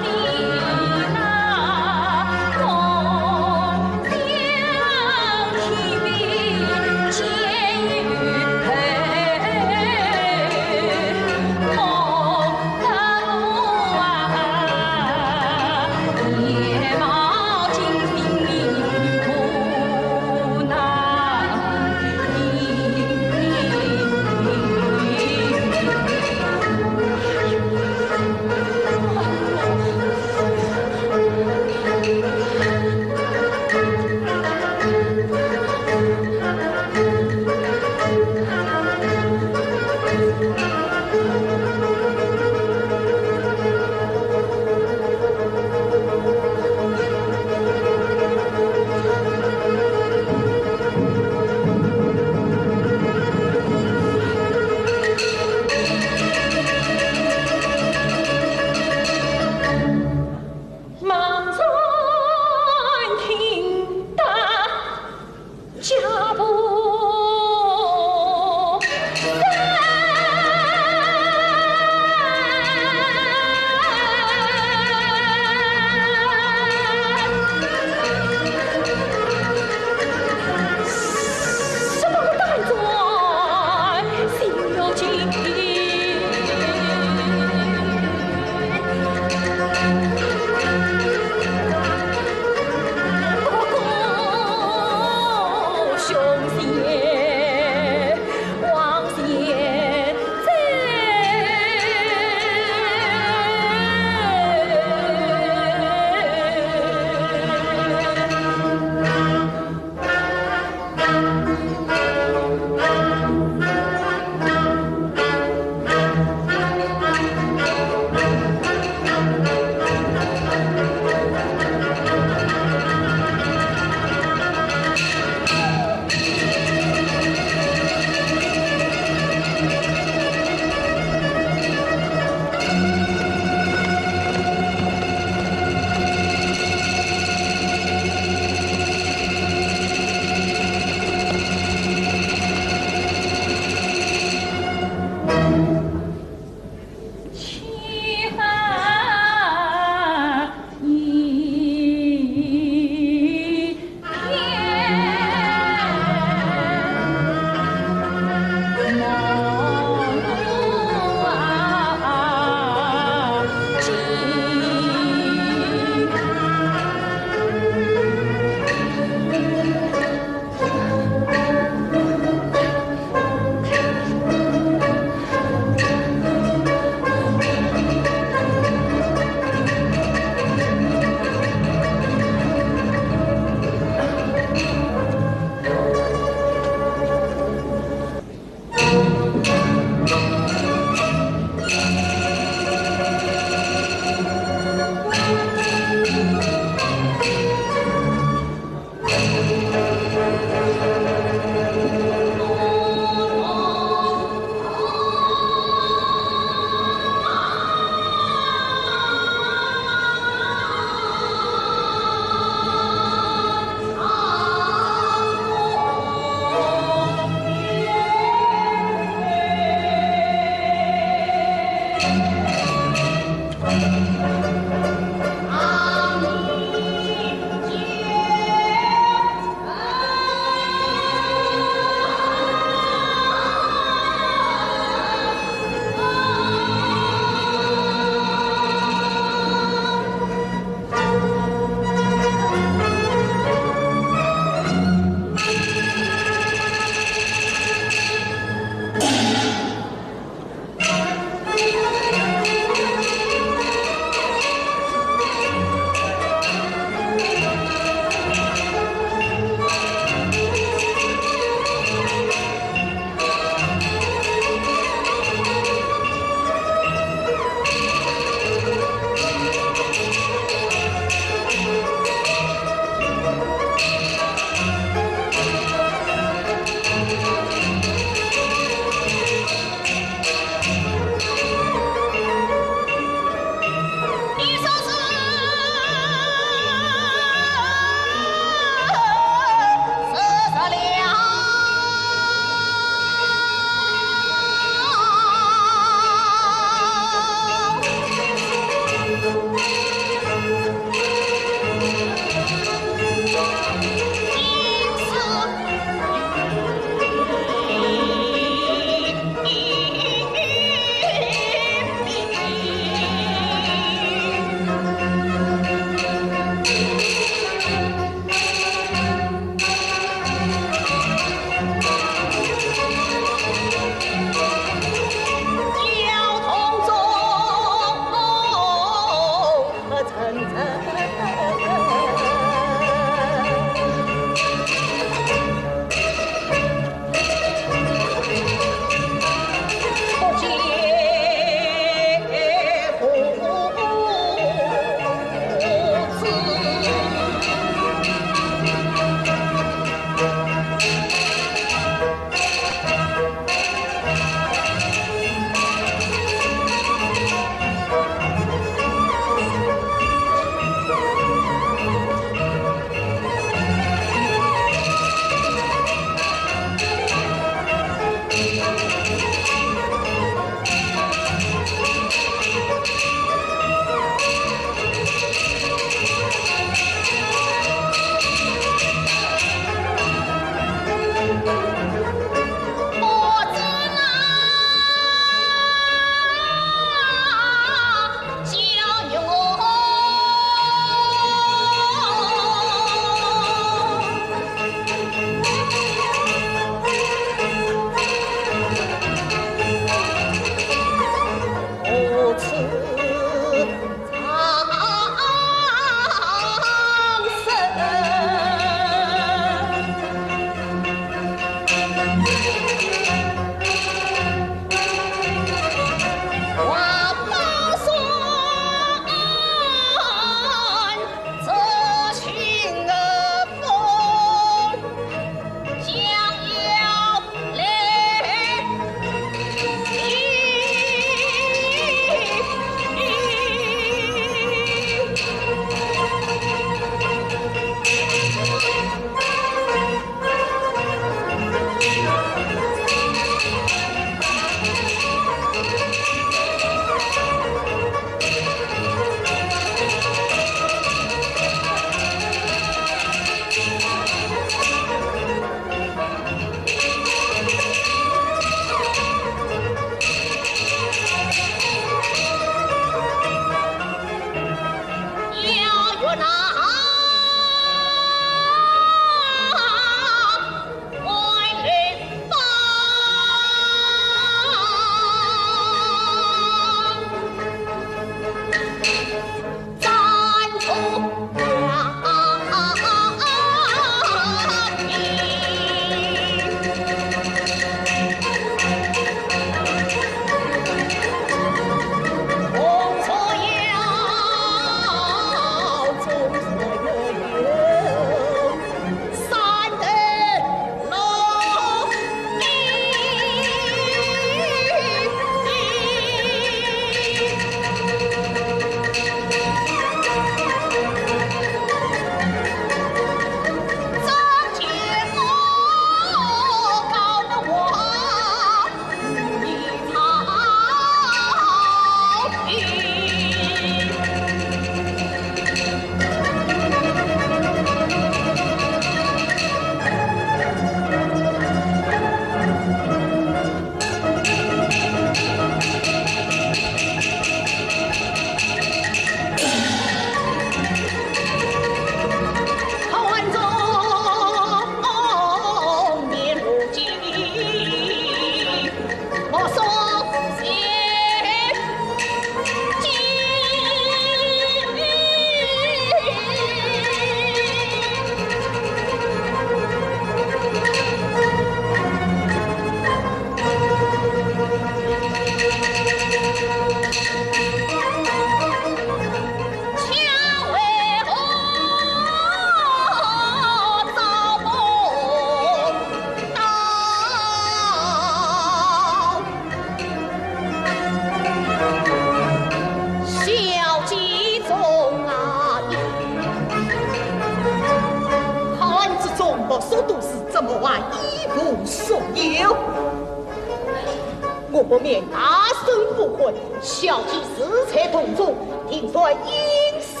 我不免大声不混，小姐自在洞中，定然应声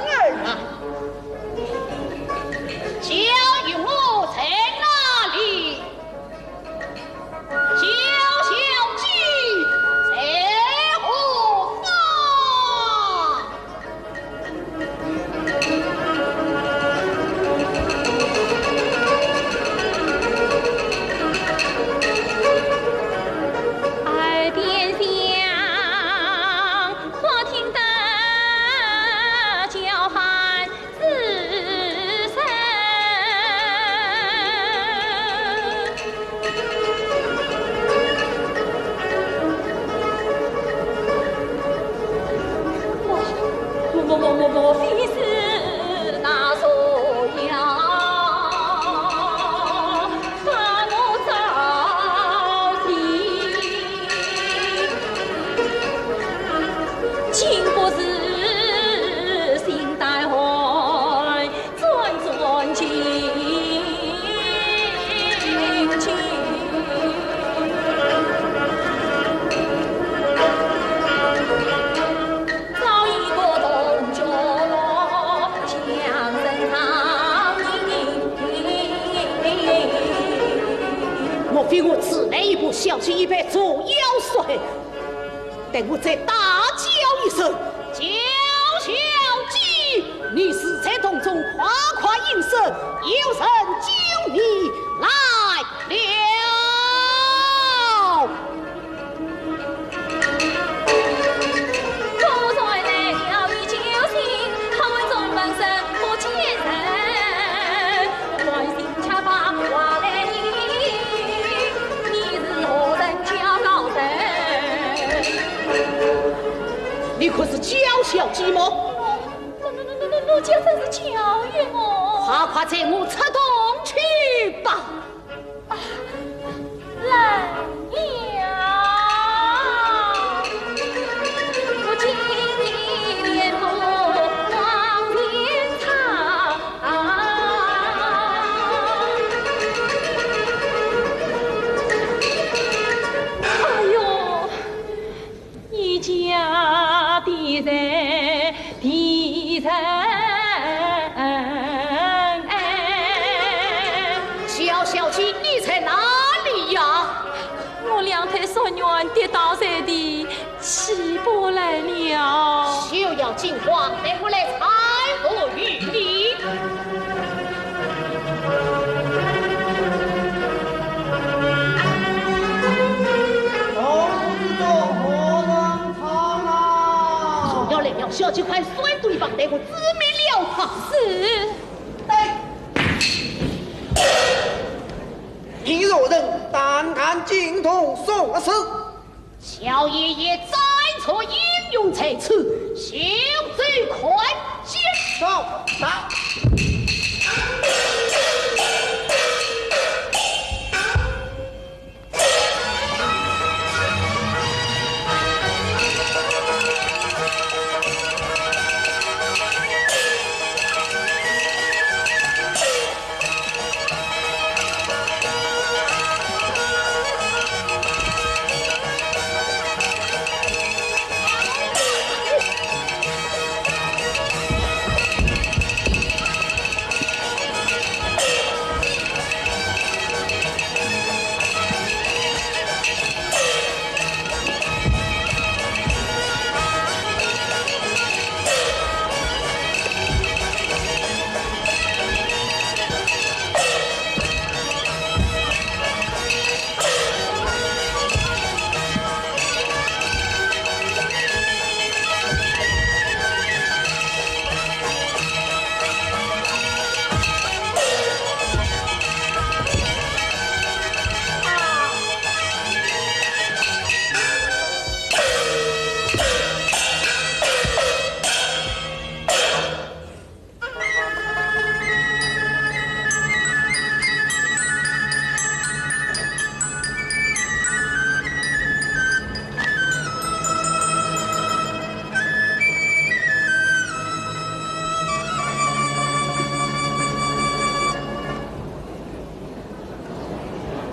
而来。焦云舞在哪里？焦小姐在何方？ 耳边响，忽听得叫喊之声。 莫，莫，莫，莫，莫非是那蛇妖把我招进？竟不是心胆坏， 转转进进，找一个洞角落，将身藏匿。莫非我自来一步，小姐已被蛇妖所害？ 待我再大叫一声：“焦小姐，你自在洞中快快应声，有人救你来了。”果然来了一救星，他问中门人不见人。 关心却把话来听，你是何人叫高声？你可是焦小姐么？我，我，我，我，我，我就真是焦月么。快快随我出洞去吧。啊，来呀！ 哎呦，你家的人，的人哎。焦小姐，你在哪里呀？我两腿酸软跌倒在地， 起不来了。休要惊慌，待我来搀扶与你。童子中何人唱啊？若要来了，小姐快摔倒一旁，待我自灭了他。是。来。平若人胆敢惊动宋师。 小爷也赞成英勇在此，休走看见。走，走。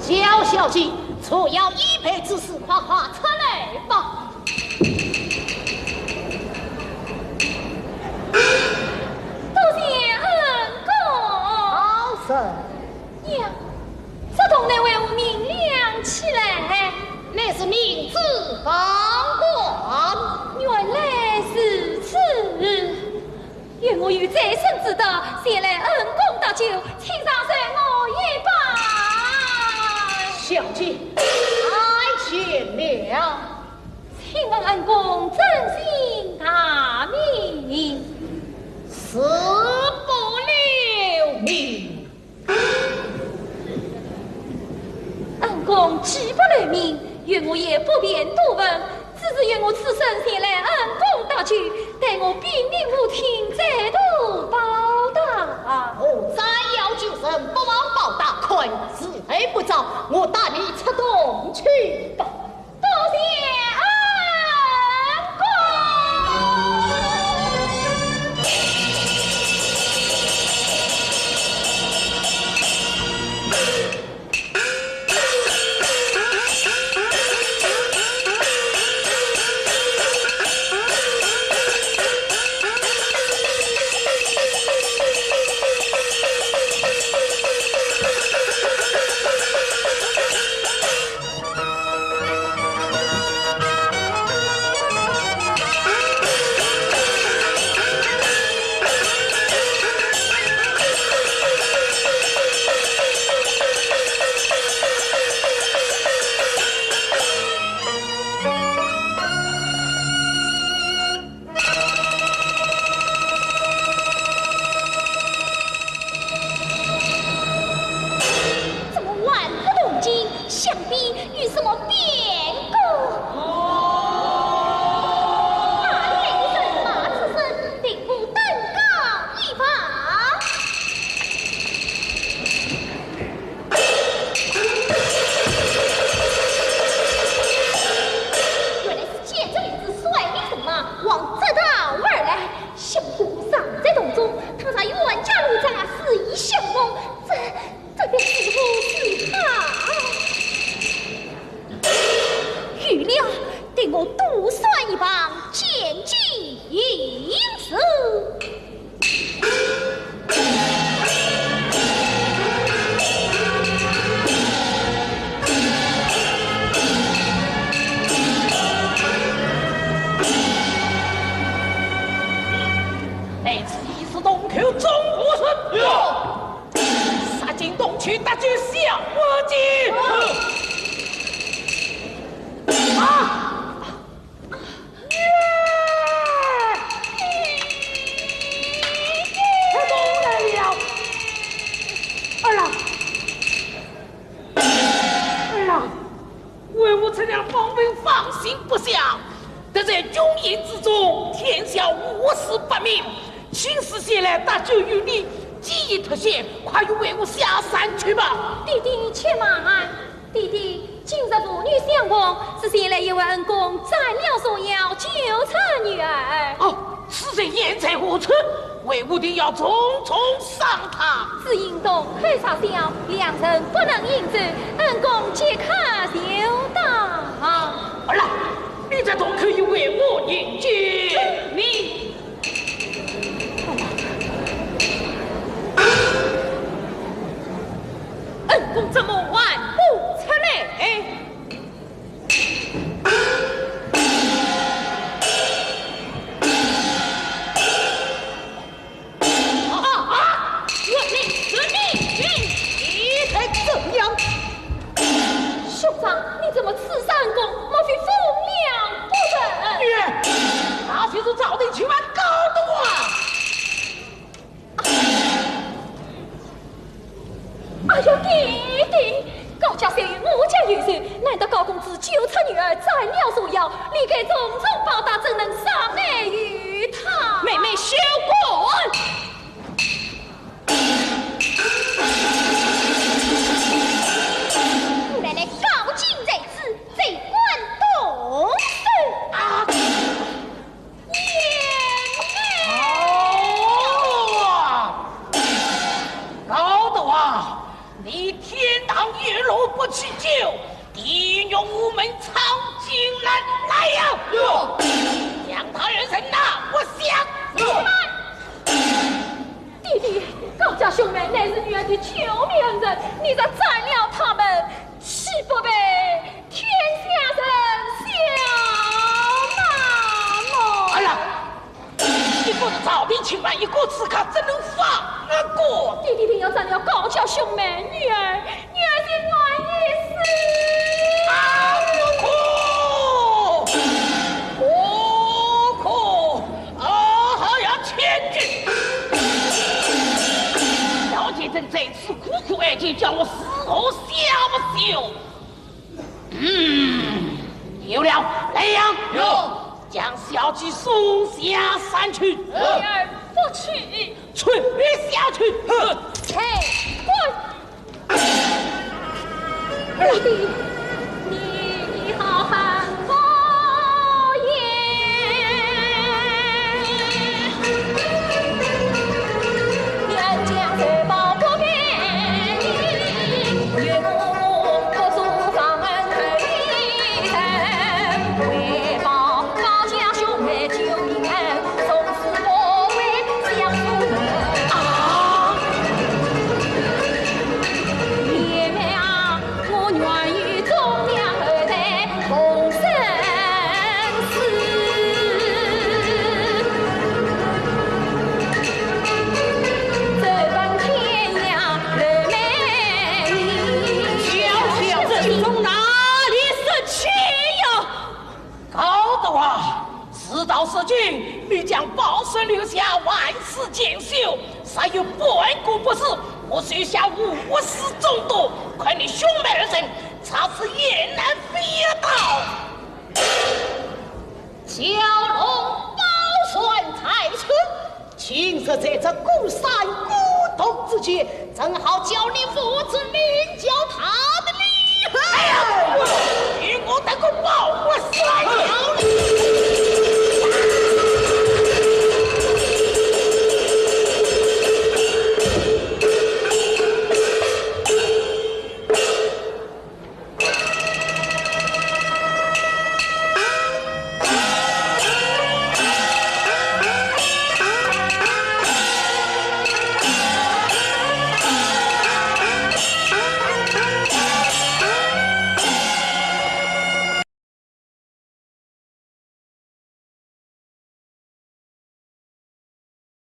焦小姐，若有依备之事，快快出来吧。多谢恩公。好人。呀，这铜钿为何明亮起来？乃是明珠宝冠。原来如此。 愿我有再生之德，前来恩公搭救，请饶恕我一拜。小姐，参见了。请问恩公尊姓大名？自不留名。 恩公既不留名，愿我也不便多问，只是愿我此生前来恩公搭救，待我禀明父亲，再图报答。我斩妖救人，不忘报答，看是还不早，我带你出洞去吧。 多谢恩公。 怎么万不动静？想必有什么变故。哪里来的人马之声？禀父登高一报。 原来是奸贼之子率领人马往这道而来，相公尚在洞中，倘若冤家路窄，日夜相逢，这，这便如何是好？有了，待我多算一旁，见机行事。 来此一时洞口中无人。有。杀进洞去，搭救小姐。啊！ 出洞来了。儿啊，儿啊，为父吃了方粉方醒不下，得罪军营之中，天下无事不明，亲自前来搭救于你，既已脱险，快与为父下山去吧。爹爹且慢。 爹爹，今日父女相逢，是前来要为恩公斩妖除妖，救出女儿。哦，此人现在何处？为父定要重重赏他。只因洞口狭小，两人不能行走，恩公即刻就到。儿啊，你在洞口与为父饮酒。遵命。 恩公怎么还不出来？啊，啊，遵命，遵命。你才怎样？兄长，你怎么刺杀恩公？莫非奉了不成？女儿，那就是朝廷钦犯，高度啊！ 哎呀，爹爹，高家虽有我家有仇，难得高公子救出女儿，斩妖除妖，理该重重报答，怎能伤害于他？妹妹休管！我奶奶高进在此，怎敢动手？啊！ 哦，高斗啊，你天堂有路不去就，地狱无门，闯进来，来呀！有。将他二人拿我下去。有。弟弟，高家兄妹乃是女儿的救命恩人，你若斩了他们，岂不被天下人笑骂么？哎呀， 你不是朝廷钦犯一个刺客，怎能放过？弟弟定要斩了高家兄妹，女儿，女儿心愿已死。啊，不可！不可！啊，还要千军！小姐正在此苦苦哀求，叫我如何消受？ 嗯，有了，来呀，有。将小姐送下山去。女儿不去。退下去。哼。嘿，滚！弟弟，你好汉不言。 小姐，这酒从哪里说起呀？高德华，事到如今，你将宝贝留下，万事尽收，尚有半个不是，我手下无事众多，看你兄妹二人插翅也难飞也逃。 蛟龙宝船在此，今日在这孤山孤洞之间，正好叫你父子明